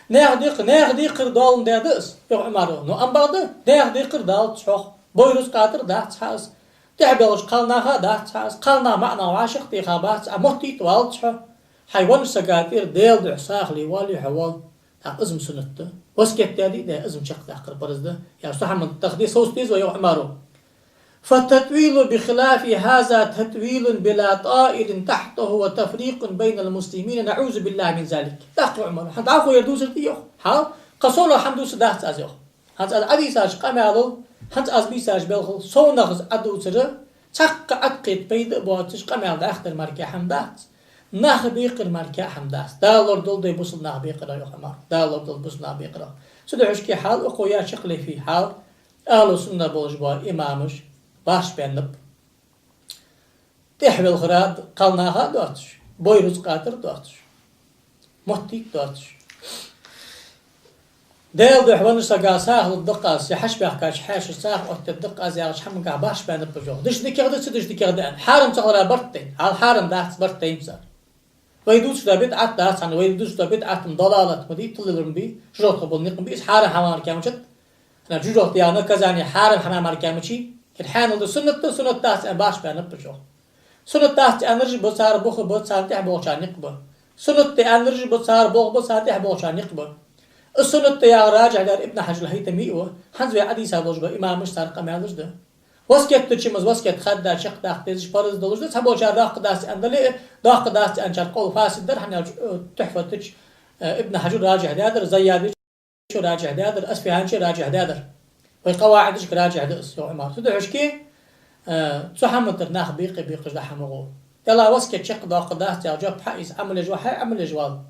Наьха декхар, наьха декхар долан дер да из, йоах Ӏумара. Ну, ам бакъда, наьха декхар далац хьох. Бойрузкъа тӀара дац хьа из. ТӀехьа белхаш кхалнаха дац хьа из. Кхалнах маӀа нах вӀашагӀтеха бац, а моттийта валац хьо. Хьай веннача сага тӀера Даьла духьа сагӀа ле воалле хьо воал. ТӀаккха из-м суннат да. Васкет даьдий, из-м чакхдаккхар парз да. Я цу хӀаман тахде совца деза вай, йоах Ӏумара. فالتطويل بخلاف هذا تطويل بلا طائل تحته وتفريق بين المسلمين، نعوذ بالله من ذلك. ТӀаккха Ӏумара: хӀанз дӀахо ер дувцар дий йоах? Хьал, кхы совнагӀа хӀама дувцар дац аз йоах. ХӀанз аз Ӏодийцача къамаьлал, хӀанз аз бийцача белхал совнагӀа аз Ӏодувцар, цхьаккха Ӏаткхета пайда а боацаш къамаьл дахдар мара кхы хӀама дац. Нах бекъар мара кхы хӀама дац. Дала лорадолда вай бусалба нах бекъарах, йоах Ӏумара. Дала лорадолда бусалба нах бекъарах. Цудухьа шки хьал укхо яь чакхле фий хьал, ахӀлу сунна болаш бола имамаш башха баьннаб. ТӀехьа велхара кхалнаха доацаш, бойрузкъа тӀара доацаш, моттийта доацаш. Даьла духьа веннача сага сагӀа лургда-кх аз, е хьаш баьхкача хьаьшашта сагӀа оттаргда-кх аз яхача хӀамангахьа башха баьннаб уж йоах. Дешаш дикагӀа да, ца дешаш дикагӀа да аьнна. Хьарам ца хилара барт тайна. Хьал хьарам дац, барт тайнаб цар. Вай дувцаш дола бидӀат дац хьона, вай дувцаш дола бидӀат-м далалат ма дий, тилалар ма бий, чужагӀа тхо бола никъ ма бий, из хьарам хӀама мара кхы ма яц. ХӀана, чужагӀа тӀа яха наказани хьарам хӀама мара кхы ма яций? Кхы хьанал да суннат да, суннат дац аьнна башха баьннаб уж йоах. Суннат дац аьннараш ба цар бух ба, царна тӀехьа болчарна никъ ба. Суннат да аьннараш ба цар бух ба, царна тӀехьа болчарна никъ ба. Из суннат да яхар ражихь даьр Ибн Хьажар ал-ХӀайтами а ва, хӀанз вай Ӏодийца болаш бола имамаш, цар къамаьлаш да. Васкет дича-м из васкет хадда чакхдаккха дезаш, парз долаш да, цхьаболчар доккха дац аьнна дале а, доккха дац аьнначар къовл фасид дар, хӀана аьлча, э, Тухьфат чу, э, Ибн Хьажар ражихь даьдар, Зайяди чу ражихь даьдар, АсфихӀани чу ражихь даьдар. Вай къаваӀидашка ражихь да из, йоах Ӏумара. Цудухьа шки, э, цу хӀаман тӀара нах бекъе бекъаш да хӀама гӀо. Дале а васкет чакхдоаккхаргдац яха жоп хьаийца Ӏамал еш ва, хьай Ӏамал еш вала.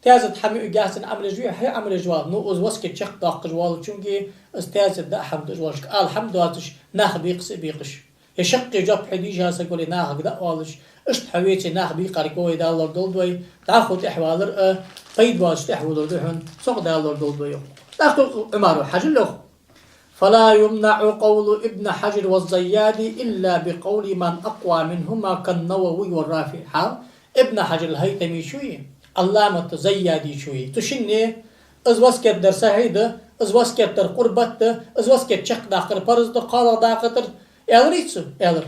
Таьзет хьа муьйгахьа цун Ӏамал еш вий, хьай Ӏамал еш вала. Ну, из васкет чакхдоаккхаш воаллачунга, из таьзет даа хӀама да уж воаллашка ала хӀама доацаш, нах бекъа ца бекъаш. Е шаккхе жоп хьадийша саг вале нахага даа оалаш, иштта хьо веце нах бекъаргва вай, Дала лорадолда вай, дӀахо тӀехьавалар а, пайда боацаш тӀехьавалар да хьона, цох Дала лорадолда вай, йоах. ТӀаккха Ӏумара хьажал йоах. فلا يمنع قول ابن حجر والزيادي إلا بقول من أقوى منهما كالنووي والرافعي. Хьал, Ибн Хьажар ал-ХӀайтами чуи, Ӏалламат Зайяди чуи. Цу шинне из васкет дар сахьихь да, из васкет дар къурбат да, из васкет чакхдаккхар парз да, кхоалагӀа дакъа тӀара, аьларий цо? Аьлар.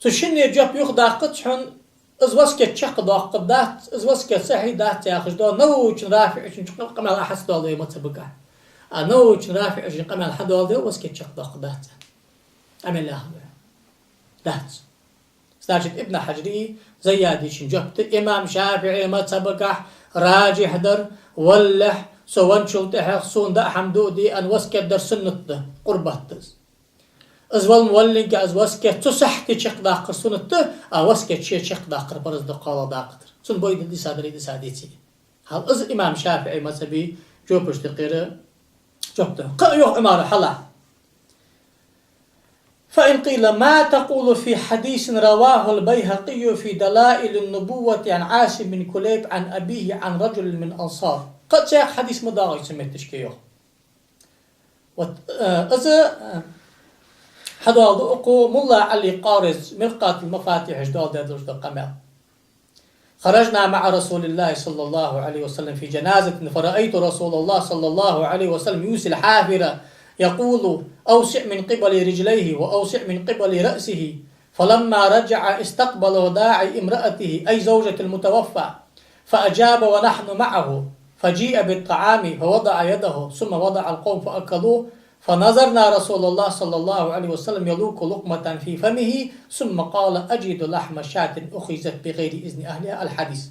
Цу шинне жоп юхадаккхац хьона, из васкет чакхдоаккхаргдац, из васкет сахьихь дац яхаш дола Нававичун, РафиӀичун къамаьл а хьаца доал вай мазхӀабагахьа. А Нававичун, РафиӀичун къамаьл хьадоаладе васкет чакхдоаккхаргдац. Къамаьл яхар дац. Значит, Ибн Хьажари Зайядичун жоп да имам ШафиӀий мазхӀабагахьа ражихь дар, валлехь, со венначул тӀехьагӀа сона даа хӀама дуаде аьнна васкет дар суннат да, къурбат да из. Из вала ма валлинге, из васкет цу сахьте чакхдаккхар суннат да, а васкет ше чакхдаккхар парз да кхоалагӀа дакъа тӀара. Цун бойда дисадар, дисадеций. Хьал из имам ШафиӀий мазхӀаба жопашта юкъера жоп да. Кхы а йоах Ӏумара хьалха. فإن قيل: ما تقول في حديث رواه البيهقي في دلائل النبوة عن عاصم بن كليب عن أبيه عن رجل من الأنصار؟ Кхы а цхьа хьадис ма доагӀий цу метташка, йоах. Вот, э, из, э, хьадоаладу укхо Мулла Ӏали Къариза Миркъатул-Мафатихь чу доаладаь долаш дола къамаьл. خرجنا مع رسول الله صلى الله عليه وسلم في جنازة، فرأيت رسول الله صلى الله عليه وسلم يوصي الحافر يقول: أوسع من قبل رجليه وأوسع من قبل رأسه. فلما رجع استقبله داعي امرأته، أي زوجة المتوفى، فأجاب ونحن معه، فجيء بالطعام فوضع يده، ثم وضع القوم فأكلوه، فنظرنا رسول الله صلى الله عليه وسلم يلوك لقمة في فمه، ثم قال: أجد لحم شاة أخذت بغير إذن أهلها. الحديث.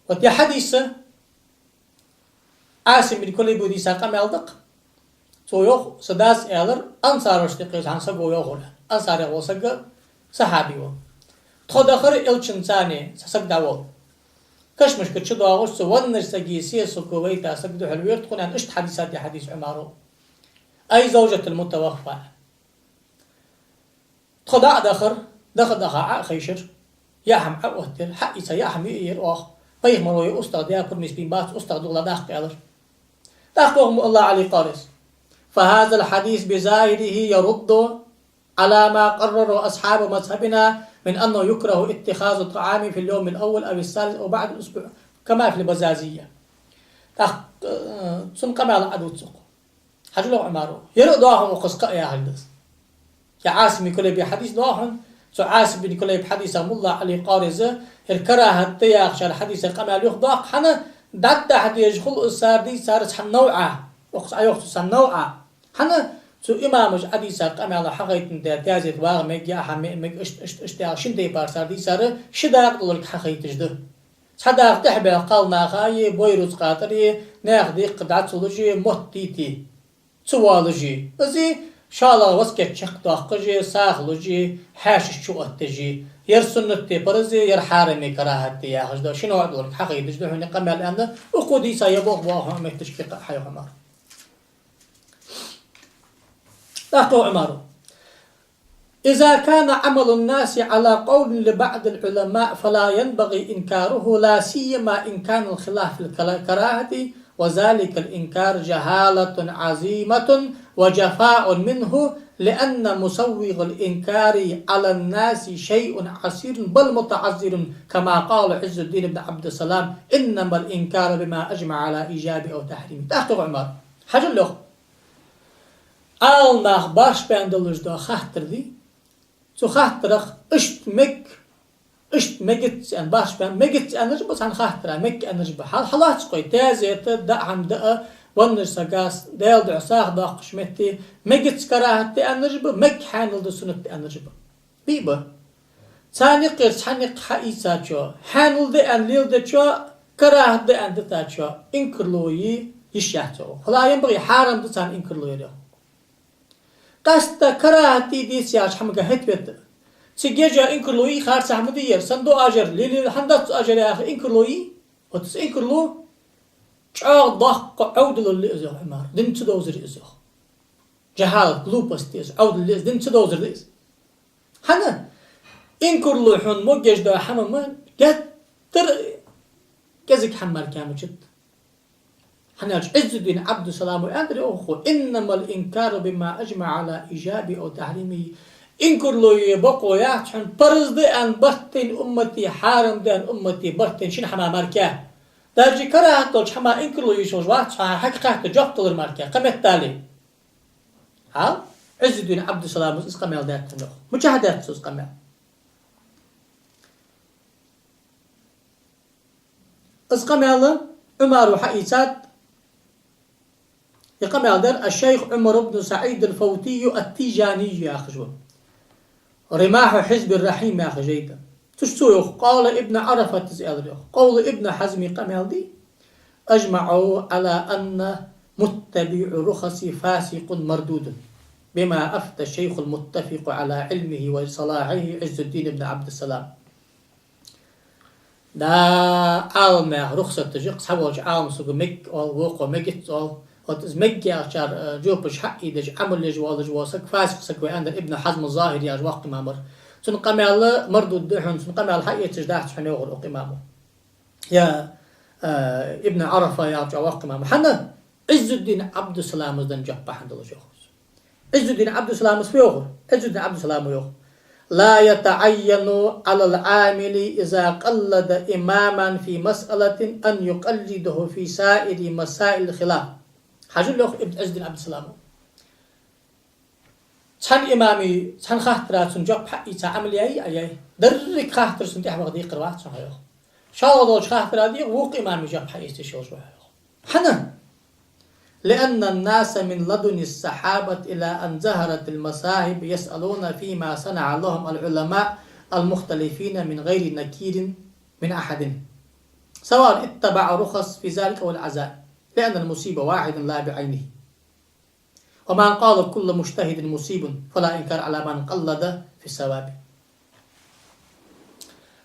Вот ер хьадис Ӏасим бин Кулайба дийца къамаьл да-кх. Цо йоах, са дас аьлар, ансарашта юкъера цхьан саго йоах, ансарех вола саг сахьаби ва. Тхо дахар Элчанца, цхьа саг дӀаволла. Кашамашка чудоагӀаш, цу веннача сага сесаг вайта саг духьалвера тхона, аьнна, иштта хьадийцад ер хьадис Ӏумара. أي زوجة المتوفى. Тхо дӀа а дахар, даха-даха Ӏо а хайшар, яа хӀама Ӏооттаяр, хьаийца яа хӀама йиаяр оаха. Пайхамара ер устагӀа даь пурам бийна бац, устагӀа духьала даккха аьлар. ТӀаккха йоах МоллагӀа Ӏали Къарис: فهذا الحديث بظاهره يرد على ما قرره أصحاب مذهبنا من أنه يكره اتخاذ الطعام في اليوم الأول أو الثالث أو بعد الأسبوع، كما في البزازية. ТӀаккха, э, цун къамаьл Ӏадувц укхо. Хьажал, йоах Ӏумара, ер а доагӀа хьона укхаза кхы а яхаш да из. Ер Ӏасим бин Кулайба хьадис доагӀа хьона, цу Ӏасим бин Кулайба хьадиса МоллагӀа Ӏали Къарис ер карахӀат да яхача хьадиса къамаьл юха доаккх, хӀана, дӀадахьа дезаш хул из цар дийцар цхьан навӀа, укхаза Ӏайоах цо цхьан навӀа. ХӀана, цу имамаша Ӏадийца къамаьл хьахайтандаь, таьзета вагӀа мег, яхьа ме-, мег, иштта, иштта, иштта яхаш шин тайпара цар дийцар ши дакъа долга хьахайташ да. Цхьа дакъа тӀехьабаьхка кхалнаха е, бойрузкъа тӀара е, наьха декхар дӀа ца луш е, мотт дийте ца воалаш е. Из шоллагӀа васкет чакхдоаккхаш е, сагӀа луш е, хьаьшаш чуотташ е. Ер суннат е, парз е, ер хьарам е, карахӀат е яхаш да. Ши навӀа долга хьахайташ да хьона ер къамаьл аьнна, укхо дийца ер болх боагӀа хьона метташка кхы а, йоах Ӏумара. ТӀаккха йоах Ӏумара: إذا كان عمل الناس على قول لبعض العلماء فلا ينبغي إنكاره، لا سيما إن كان الخلاف في الكرا-، الكراهة، وذلك الإنكار جهالة عظيمة وجفاء منه، لأن مسوغ الإنكار على الناس شيء عسير بل متعذر، كما قال عز الدين بن عبد السلام: إنما الإنكار بما أجمع على إيجابه أو تحريمه. ТӀаккха йоах Ӏумара: хьажал, йоах, Ӏаламнаха барш баьнна долаш дола хаттар да, цу хаттарах иштта мег, иштта мегац аьнна, барш баьнна, мегац аьннараш ба цхьан хаттара, мег аьннараш ба. Хьал-, хьалаца кхой, таьзета, даа хӀама даа, веннача сага Даьла духьа сагӀа доаккхаш метте, мегац, карахӀат да аьннараш ба, мег, хьаьнал да, суннат да аьннараш ба. Бий ба? Царна юкъера цхьанне хьаийцачо, хьаьнал да аьнна леладечо, карахӀат да аьнна дитачо инкарло е йиш яц, йоах. فلا ينبغي, хьарам да царна инкарло яр, йоах. Къаьстта карахӀат дий, деций яхача хӀамага хӀета-вета. Цига ежа инкарло йий, харцахьа ма дий ер, сенна да ожар, ле-, ле-, хӀана дац ожар яха инкарло йий? Вот из инкарло чӀоагӀа доккха Ӏовдалал я из, йоах Ӏумара. Дин ца довзар я из, йоах. جهالة, глупость я из, Ӏовдал я из, дин ца довзар да из. ХӀана? Инкарло хьона могаш дола хӀама ма геттара кӀезига хӀама мара кхы мичад. ХӀана аьлча Ӏиззуддин Ӏабдуссалама аьннадар, йоах укхо: إنما الإنكار بما أجمع على إيجابه أو تحريمه. Инкарло е бокъо яц хьона парз да аьнна барт тайна уммата, хьарам да аьнна уммата барт тайна шин хӀама мара кхы. Даже карахӀат долча хӀаман инкарло еш волаш вац хьо, хьога хаттар жоп далар мара кхы, кхы меттел. Хьал? Ӏиззуддин Ӏабдуссалама из къамаьл даьд хьона, йоах. Мичахьа даьд цо из къамаьл? Из къамаьл Ӏумара хьаийцад, из къамаьл даьр аш-шайх Ӏумар ибн СаӀид ал-Фавтий ат-Тийжаний яхаш ва. «Римахьу Хьизбир-Рахьим» яха жайна тӀа. Цу чу цо йоах: «Къала Ибн Ӏарафата», из аьлар, йоах. «Къовла Ибн Хьазма къамаьл да: أجمعوا على أن متبع الرخص فاسق مردود، بما أفتى الشيخ المتفق على علمه وصلاحه عز الدين بن عبد السلام». Да, Ӏаламнаха рухсат деш, цхьаволча Ӏаламсаго мег оал, вокхо мегац оал. Вот из мег яхачар, э, жопаш хьаийдеш, Ӏамал еш воаллаш вола саг фасикъ саг ва аьннадар Ибн Хьазм аз-ЗахӀири яхача воккхача имамара. Цун къамаьл мардуд да хьона, цун къамаьл хьаэцаш дац хьона, йоахар укх имамо. Я, э, Ибн Ӏарафа яхача воккхача имамо. ХӀана? Ӏиззуддин Ӏабдуссалама денна жоп хьадоалаш, йоах. Ӏиззуддин Ӏабдуссалама фу йоахар? Ӏиззуддин Ӏабдуссалама йоах: «لا يتعين على العامل إذا قلد إماما في مسألة أن يقلده في سائر مسائل الخلاف». Хьажал, йоах Ибн Ӏиззуддин Ӏабдуссалама. Цхьан имама цхьан хаттара цунна жоп хьаийца Ӏамал яьй а яьй. Деррига хаттар цунна тӀехьа ваха декхар вац хьона, йоах. ШоллагӀа долча хаттара дийгӀа, вокх имама жоп хьаэца йиш йолаш ва хьо, йоах. ХӀана? «لأن الناس من لدن الصحابة إلى أن ظهرت المذاهب يسألون فيما صنع لهم العلماء المختلفين من غير نكير من أحد، سواء اتبعوا الرخص في ذلك أو العزائم، لأن المصيب واحد لا بعينه. ومن قال كل مجتهد مصيب فلا إنكار على من قلد في الصواب».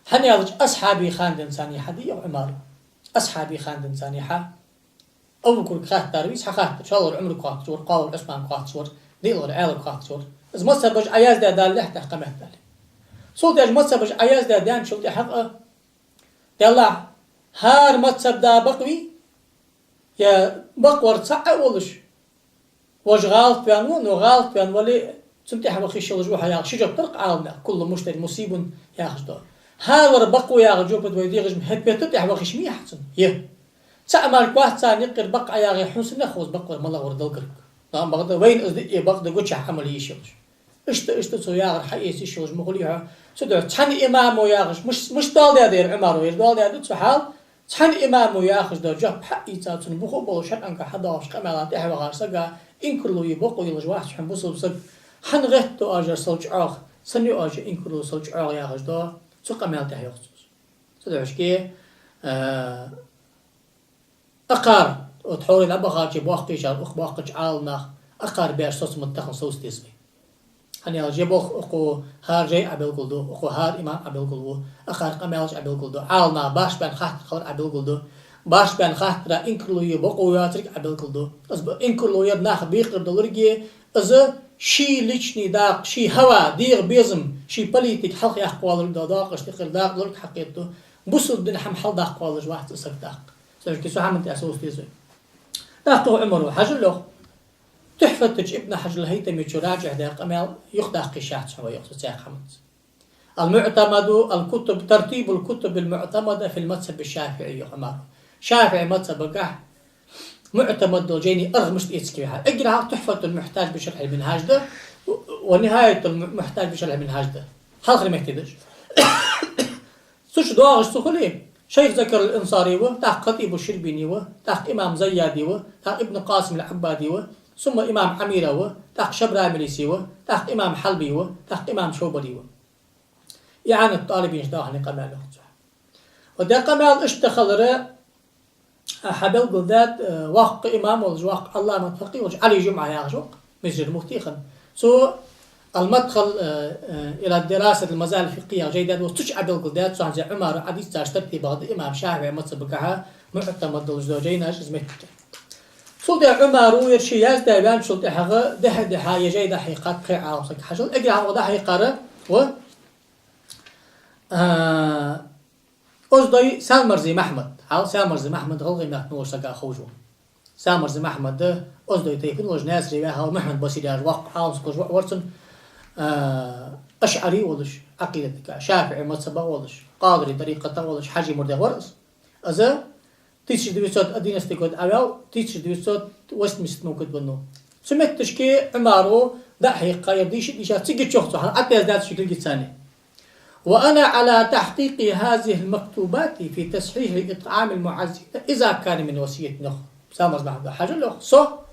ХӀана аьлча, асхьабий хана денз цхьаннахьа дийгӀа Ӏумар. Асхьабий хана денз цхьаннахьа Абу-Бакарга хаттар вий, цхьа хаттар, шоллагӀвар Ӏумарга хоатташ вар, кхоалагӀвар Ӏусманга хоатташ вар, диълагӀвар Ӏаьлага хоатташ вар. Из мазхӀабаш Ӏояздаь далалехь тӀаккха кхы меттел. Цул тӀехьа мазхӀабаш Ӏояздаь даьнначул тӀехьагӀа, деллахь, ХӀара мазхӀаб да бакъ вий? Е бакъ вар цаӀ а волаш, вож гӀалат ваьнна ва, но гӀалат ваьнна вале, цунна тӀехьа ваха йиш йолаш ва хьо яхаш ши жоп дар-кх Ӏаламнаха, «كل مجتهد مصيب» яхаш да. ХӀара вар бакъ ва яхаш жоп да вай дегӀаш ма хӀетта-бетта тӀехьа ваха йиш мий хьа цунна? Е. ЦаӀ мара кхоацца никъ яр бакъ Ӏа яхе, хьона сенах ховц бакъ вар малагӀа вар Далла гарга? Ам бакъда вайна из диъе бакъда гучахь Ӏамал е йиш йолаш. Иштта, иштта цо яхар хьаэца йиш йолаш ма хулий хьо. Цудухьа цхьан имамо яхаш, муш, муш доал даьдар Ӏумаро, ер доал даьдар цу хьал. Цхьан имамо яхаш да жоп хьаийца цунна бух а болаш, шарӀанга хьадоагӀаш къамаьла тӀехьа вахар сага инкарло е бокъо йолаш вац хьона бусалба саг. ХӀана гӀетт оаш ер сел чӀоагӀа, сенна я оаш инкарло сел чӀоагӀа яхаш да, цу къамаьла тӀехьа йоах цо. Цудухьа шке, а, Акхар, от хьорий дӀабахача боккхийчар, укх боккхача Ӏаламнаха, акхар беш соцам тахан совца деза вай. ХӀана аьлча, е бох укхо хӀара жай Ӏобелгалду, укхо хӀара имам Ӏобелгалву, акхар къамаьлаш Ӏобелгалду. Ӏаламнаха башха баьнна хаттар хилар Ӏобелгалду. Башха баьнна хаттара инкарло е бокъо йоацилга Ӏобелгалду. Из ба-, инкарло яр нах бекхар долилга, из ший личный дакъа, ший хӀава, дегӀа безам, ший политика хьалхаяккха валар да, дакъаш тӀехьа дакъа долилга хьакхетаду. Бусалба дина хӀама хьалдаккха валаш вац из саг тӀаккха. Царга цу хӀаман тӀа совца деза вай. ТӀаккха Ӏумаро хьажал йоах. Тухьфата чу Ибн Хьажар ал-ХӀайтамечо раджихь даь къамаьл юхадаккха йиш яц хьона вай йоах цу цхьан хӀаманца. المعتمد الكتب، ترتيب الكتب المعتمدة في المذهب الشافعي йоах Ӏумаро. ШафиӀий мазхӀабагахь муӀтамад дола жайнаш аргӀа мишта эцаргва хьа. Эггара хьалха Тухьфатул-Мухьтаж би шархьил-Минхьаж да, ва Нихьаятул-Мухьтаж би шархьил-Минхьаж да. Хьалхара метте да уж. Цу чу доагӀаш ца хуле, шайх Закар ал-Ансари ва, тӀаккха Хатибу Ширбини ва, тӀаккха имам Зайяди ва, тӀаккха Ибн Къасим ал-Ӏаббади ва, сумма имам Ӏамира ва, тӀаккха Шабрамилиси ва, тӀаккха имам Хьалби ва, тӀаккха имам Шовбари ва. ИӀанату ТӀалибин чу да хьона къамаьл йоах цо. Ва дӀа къамаьл иштта хилар, а, хьабелгалдаьд, э, воккха имам волаш, воккха Ӏалламат факъихӀ волаш, Ӏали ЖумӀа яхаш ва-кх, Мисрера муфти хинна. Цо «Ал-Мадхал, э, э, ила дирасатил мазахӀибил фикъхӀийя» яхаш жай даьд, ва цу чу Ӏобелгалдаьд цо, хӀанз Ӏумаро Ӏодийцача тартибагӀа да имам ШафиӀий мазхӀабагахьа муӀтамад долаш дола жайнаш из меттиг. Цул тӀехьа Ӏумаро ер ше яздаь ваьнначул тӀехьагӀа дехьа-дехьа ер жай дӀахьийкхад пхе Ӏалам саг хьажал. Эггара хьалха дӀахьийкхар ва, а, Оздой Салмарзи Махьмад. Хьал Салмарзи Махьмад гӀалгӀай мехка волаш сага ховш ва. Салмарзи Махьмад Оздой тайпан волаш, Наьсаре ваьхав, Мухьаммад Басри яхаш воккха Ӏалам саг волаш ва, вар цун, а, ашӀари волаш, Ӏакъидатага, ШафиӀий мазхӀабагӀа волаш, Къадири тӀарикъатагӀа волаш, Хьажий мурдех вар из. Из тысяча девятьсот одиннадцатый год Ӏаваьв, тысяча девятьсот восемьдесят седьмой год веннав. Цу метташка Ӏумаро дӀахьийкха, ер дийша, дийша, цига чу йоах цо, хьал Ӏатездац ши кулгицани. وأنا على تحقيق هذه المكتوبات في تصحيح إطعام المعزين إذا كان من وصية йоах. Салмарзи Махьмада хьажал йоах. Со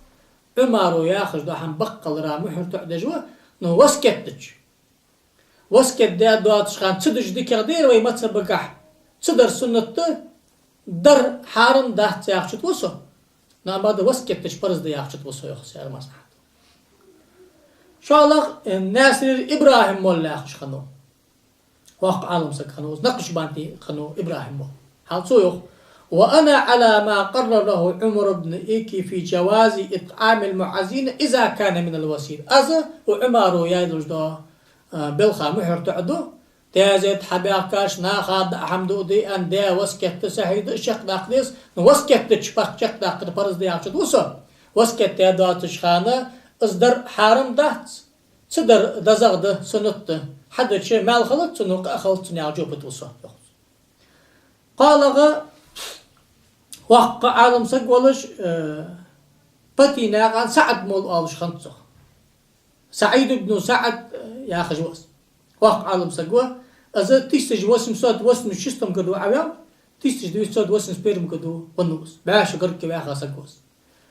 Ӏумаро яхаш дола хӀама бакъ хилара мухӀар тоӀадеш ва, но васкет дича. Васкет даь доацаш хана ца дича дикагӀа дера вай мазхӀабагахь, ца дар суннат да, дар хьарам дац яхача тӀа ва со. Но амма да васкет дича парз да яхача тӀа ва со, йоах Салмарзи Махьмада. ШоллагӀа, э, Наьсарера ИбрахӀим-молла яхаш хиннав. Воккха Ӏалам саг хиннав из, накъшбанди хиннав ИбрахӀим-молла. Хьал цо йоах: وأنا على ما قرره عمر بن إيكي في جواز إطعام المعزين إذا كان من الوصية. Аз ва Ӏумаро яь долаш дола, а, белха мухӀар тоӀаду, тезет хьабаьхкача наха даа хӀама дуаде аьнна даь васкет да, сахьихь да, чакхдаккха деза, но васкет дича пак чакхдаккхар парз да яхача тӀа ва со. Васкет даь доацаш хана из дар хьарам дац, ца дар дезагӀа да, суннат да. Хьадича маьл хилац цунна, къа а хилац цунна яхача жоп тӀа ва со, йоах цо. КхоалагӀа воккха Ӏалам саг волаш, э, Патинаькъан СаӀад-молла оалаш хиннад цох. СаӀид ибн СаӀад, э, яхаш ва из. Воккха Ӏалам саг ва. Из тысяча восемьсот восемьдесят шестом году Ӏаваьв, тысяча девятьсот восемьдесят первом году веннав из. БӀаь шу гаргга ваьха саг ва из.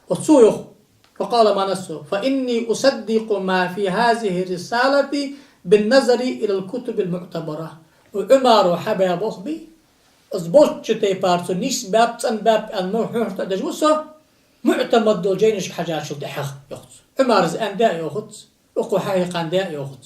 Ва цо йоах: وقال ما نصه: فإني أصدق ما في هذه الرسالة بالنظر إلى الكتب المعتبرة. Ва Ӏумаро хьабаь болх бий, из болчча тайпара цо нийсбаьб, цӀенбаьб аьнна мухӀар тоӀадеш ва со, муӀтамад дола жайнашка хьежачул тӀехьагӀа, йоах цо. Ӏумара из аьннад а йоахац, укхо хьахьийкхад а йоахац.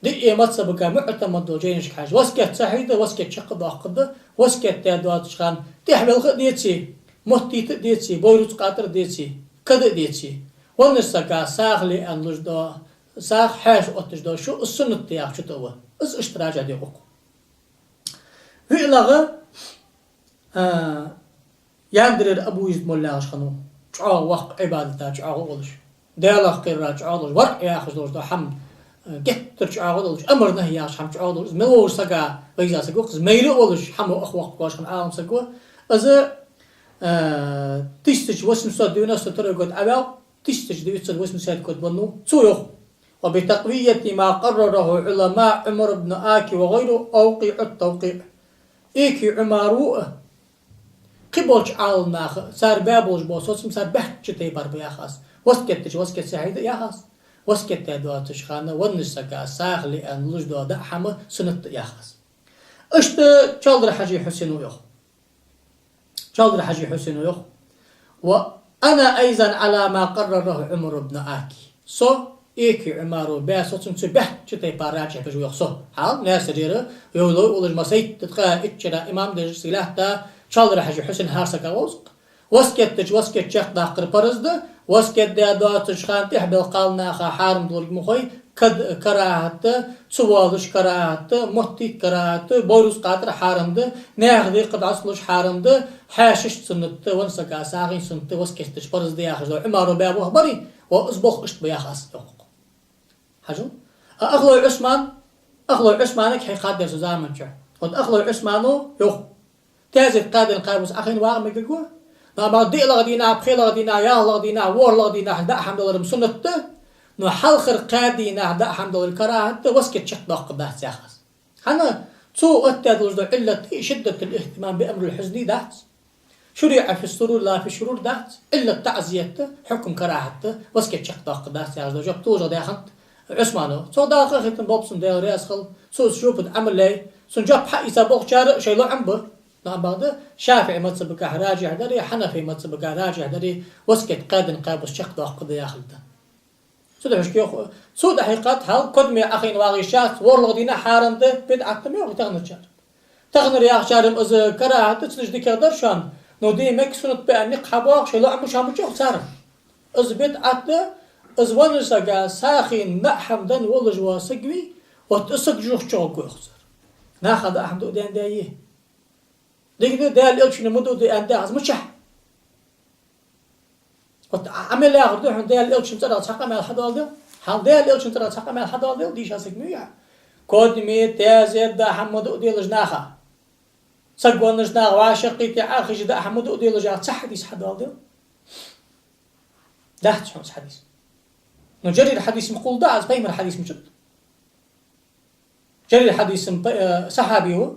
Диъе мазхӀабага муӀтамад дола жайнашка хьежа. Васкет сахьихь да, васкет чакхдоаккхаргда, васкет даь доацаш хана тӀехьавелха а деце, моттийта а деце, бой рузкъа тӀара а деце, када а деце. Веннача сага сагӀа ле аьнна луш дола, сагӀа хьаьша отташ дола шу, из суннат да яхача тӀа ва. Из иштта раджа декъу. ВиълагӀа, А, Яндарера Абу Язид молла яхаш хиннав, чӀоагӀа воккха Ӏибадата чӀоагӀа волаш, Далах кхерара чӀоагӀа долаш, варкъ яхаш долаш, да хӀама, а, геттара чӀоагӀа долаш, амар нахьи яхаш хӀама чӀоагӀа долаш, из мел волча сага вайза саг ва, из майра а волаш, хӀама ах воккха волаш хинна Ӏалам саг ва. Из, а, тысяча восемьсот девяносто второй год Ӏаваьв, тысяча девятьсот восемьдесят год веннав, цо йоах: «وبتقوية ما قرره علماء عمر بن آكي وغيره أوقع التوقيع». Эки Ӏумаро а, кхыболча Ӏаламнаха а, цар баь болаш бола соцам цар баьхкача тайпара ба, яхаш. Васкет дича васкет сахьихь да, яхаш. Васкет даь доацача хана веннача сага сагӀа ле аьнна луш дола даа хӀама суннат да, яхаш. Иштта Чалдар-Хьажий Хьусейно йоах. Чалдар-Хьажий Хьусейно йоах: «وأنا أيضا على ما قرره عمر بن آكي». Со Эки Ӏумаро баь соцам цо баьхкача тайпара ражихь беш ва, йоах, со. Хьал Наьсарера йовлой волаш, масийтта ткъаь итт шера имам деш цига лаьтта Чалдар-Хьажий Хьусейн хӀара сага вовза-кх. Васкет дича васкет чакхдаккхар парз да, васкет даь доацача хана тӀехьа баьхка наха хьарам долга ма хой, кад карахӀат да, цу воалаш карахӀат да, моттийта карахӀат да, бойрус къатар хьарам да, наьха декхар дӀасалуш хьарам да, хьаьшашта суннат да, веннача сага сагӀийна суннат да, васкет дича парз да яхаш да. Ӏумаро баь болх барий, ва из болх иштта ба, яхаш, йоах. Хьажал. А Ахлой Ӏусман, Ахлой Ӏусманага хьекхадер цу заман чу. Вот Ахлой Ӏусмано йоах: «Таьзета кхаь ден кхаь бус Ӏохайна вагӀа мегаргва. Но амма диълагӀа дийнахьа, пхелагӀа дийнахьа, ялхлагӀа дийнахьа, ворхӀлагӀа дийнахьа даа хӀама далар-м суннат да, но хьалхара кхаь дийнахьа даа хӀама далар карахӀат да, васкет чакхдоаккхаргдац», яхаш. ХӀана? Цо оттадаь долаш дола Ӏиллат шиддатул ихтимам би амрил хьузни дац. «شرع في السرور لا في الشرور» дац. Ӏиллат таӀзият да, хьукм карахӀат да, васкет чакхдоаккхаргдац яхаш дола жоп толашагӀа даь хиннад Ӏусмано. Цох Дала къахетам болба цунна, Даьла раьза хилва. Цо из жоп тӀа Ӏамал яьй. Цун жоп хьаийца болчар а шоай лоӀам ба. Но амма бакъда ШафиӀий мазхӀабагахьа ражихь дар а, Хьанафий мазхӀабагахьа ражихь дар а, васкет кхаь ден кхаь бус чакхдоаккхаргда яхилга да. Цудухьа шоаш кхы, цудухьа хьекхад хьал, кодаме Ӏохайна вагӀа йиш яц, ворхӀлагӀа дийнахьа хьарам да, бидӀат да ма йоахий таханарчар. Таханара яхачар-м из карахӀат да, цудухьа дикагӀа дар шоана, но де мег суннат ба аьнна никъ хьабоагӀа, шоай лоӀам ба шоана, бучох цар. Из бидӀат да, из веннача сага сагӀийна даа хӀама денна волаш вола саг вий, вот из саг жугтий чу гӀоргва, йоах цар. Наха даа хӀама дуадаьнна даьй. Дика да, Даьла Элчано ма дуаде аьннад, яхаш, мичахьа? Вот Ӏа-, Ӏа мел яхар да хьона, Даьла Элчан цӀерагӀа цхьа къамаьл хьадоаладе. Хьал Даьла Элчан цӀерагӀа цхьа къамаьл хьадоаладе, дийша саг ма вий Ӏа. Кодаме, таьзета даа хӀама ма дуаделаш наха. Саг веннача наха вӀашагӀкхийтте Ӏохайша даа хӀама ма дуаделаш яха цхьа хьадис хьадоаладе. Дац хьона цхьа хьадис. Но Жарира хьадис ма кхувл да, аз Пайхамара хьадис ма чуд. Жарира хьадис ма пай-, э, сахьаби ва.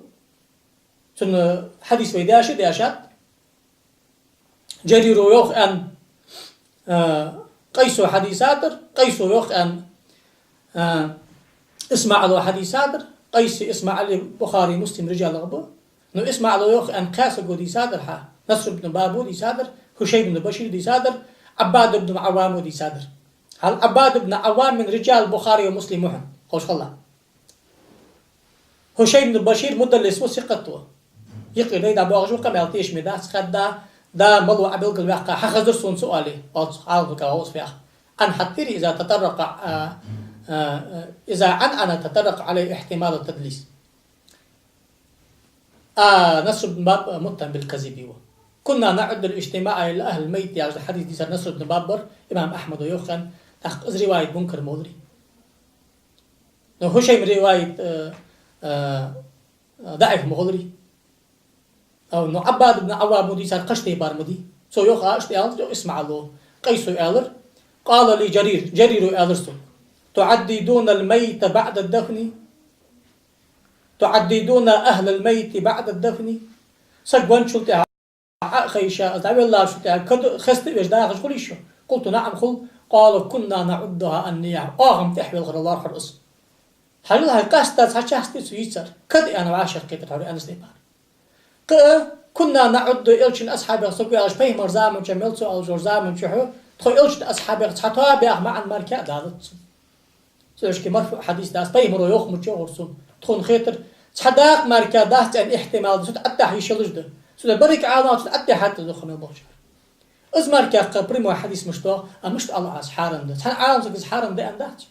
Цун, э, хьадис вай даьша даьшад. Жариро йоах аьнна, э, Къайсо хьадийцадар, Къайсо йоах аьнна, э, ИсмаӀало хьадийцадар, Къайси ИсмаӀали Бухари, Муслим рижалагӀа ба. Но ИсмаӀало йоах аьнна кхаь саго дийцадар хьа, Наср ибн Бабо дийцадар, Хушайм ибн Баширо дийцадар, Ӏаббад ибн Ӏаввамо дийцадар. Хьал Ӏаббад ибн Ӏаввам мин рижал Бухари ва Муслим ва хьона, ховш хилалахь. Хушайм ибн Башир мудаллис ва, сикъат ва. Юкъера дай дӀабоагӀаш ва, къамаьл тешаме дац, хадда, да, мала ва Ӏа белгалваьккха, хьахазар сона цо, оал, оцу Ӏаламсага гӀовс ваьха. عن حتير إذا تطرق، а, а, إذا عنعن تطرق عليه احتمال التدليس. А Наср ибн Баб муттахӀам бил казиби ва. كنا نعد الاجتماع إلى أهل الميت яхаш да хьадис дийцар Наср ибн Баб бар, имам Ахьмада йоах аьнна, тӀаккха из риваят мункар ма хуларий. Но Хушайма риваят, э, э, даӀиф ма хуларий. Ав, но Ӏаббад ибн Ӏаввамо дийцар кхыча тайпара ма дий. Цо йоах, а, иштта аьннад, йоах, ИсмаӀало. Къайсо аьлар, قال لي جرير, Жариро аьлар сона: «تعددون الميت بعد الدفن؟ تعددون أهل الميت بعد الدفن؟» Саг венначул тӀехьагӀа Ӏохайша, из дӀавеллачул тӀехьагӀа кад хеставеш дахаш хулий шо? قلت: نعم, хул. قال: كنا نعدها النياحة. Оаха-м тӀехвелхар лоархӀар из. Хьажал, хьай къаьстта цхьа части цо йийцар. Кад аьнна вӀашагӀкхетар хьо, аьнна, из тайпара. Кхы а: كنا نعد, Элчан асхьабех саг ва аьлча, Пайхамара заман чу мел цо оалаш заман чу хьо, тхо Элчан асхьабех цхьа тоабех маӀан мара а далац цун. Цу шки марфуӀ хьадис дац, Пайхамаро йоах муча йоагӀар цун. Тхона хетар, цхьа дакъа мара дац цӀен ихтимал да, цу тӀа аттахь йиш йолаш да. Цу тӀа барриг Ӏаламнах цу тӀа аттахь хьатта духхьал мел болчар. Из мара кхы прямой хьадис мишта доагӀа, а мишта ала аз хьарам да. Цхьан Ӏаламсага из хьарам да аьнна дац.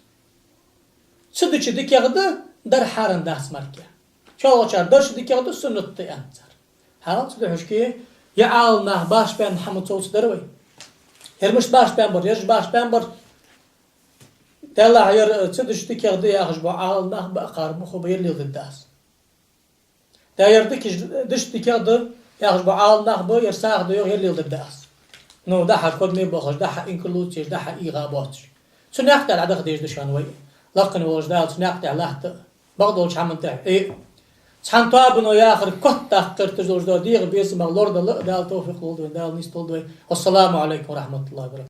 Ца дича дикагӀа да, дар хьарам дац мара. ШоллагӀчар дарча дикагӀа да, суннат да аьннад цар. Хьал цу духьашке, е Ӏалам нах башха баьнна хӀама цовца дар вай. Ер мишта башха баьнна бар, ераш башха баьнна бар. Даллахь, ер, э, цу дешаш дикагӀа да яхаш бола Ӏалам нах ба, акхар ба, хӀама ба, ер леладергда аз. Да, ер дикаш, дешаш дикагӀа да яхаш бола Ӏалам нах ба, ер сагӀа да йоах, ер леладергда аз. Ну, дӀа-хьа кодаме бахаш, дӀа-хьа инкарлоцаш, дӀа-хьа ийгӀа боацаш. Цу наькъа тӀа дӀадаха дезаш да шоана вай. Лакхе волча Дала цу наькъа тӀа латта, бакъдолча хӀаман тӀа, э, цхьан тоабано яхар котдаккха гӀерташ долаш дола дегӀа безамах лорадала Дала товфикъ лолда вайна, Дала нийсдолда вай. Вассаламу Ӏалайкум ва рахьматуллахӀи ва баракатухӀ.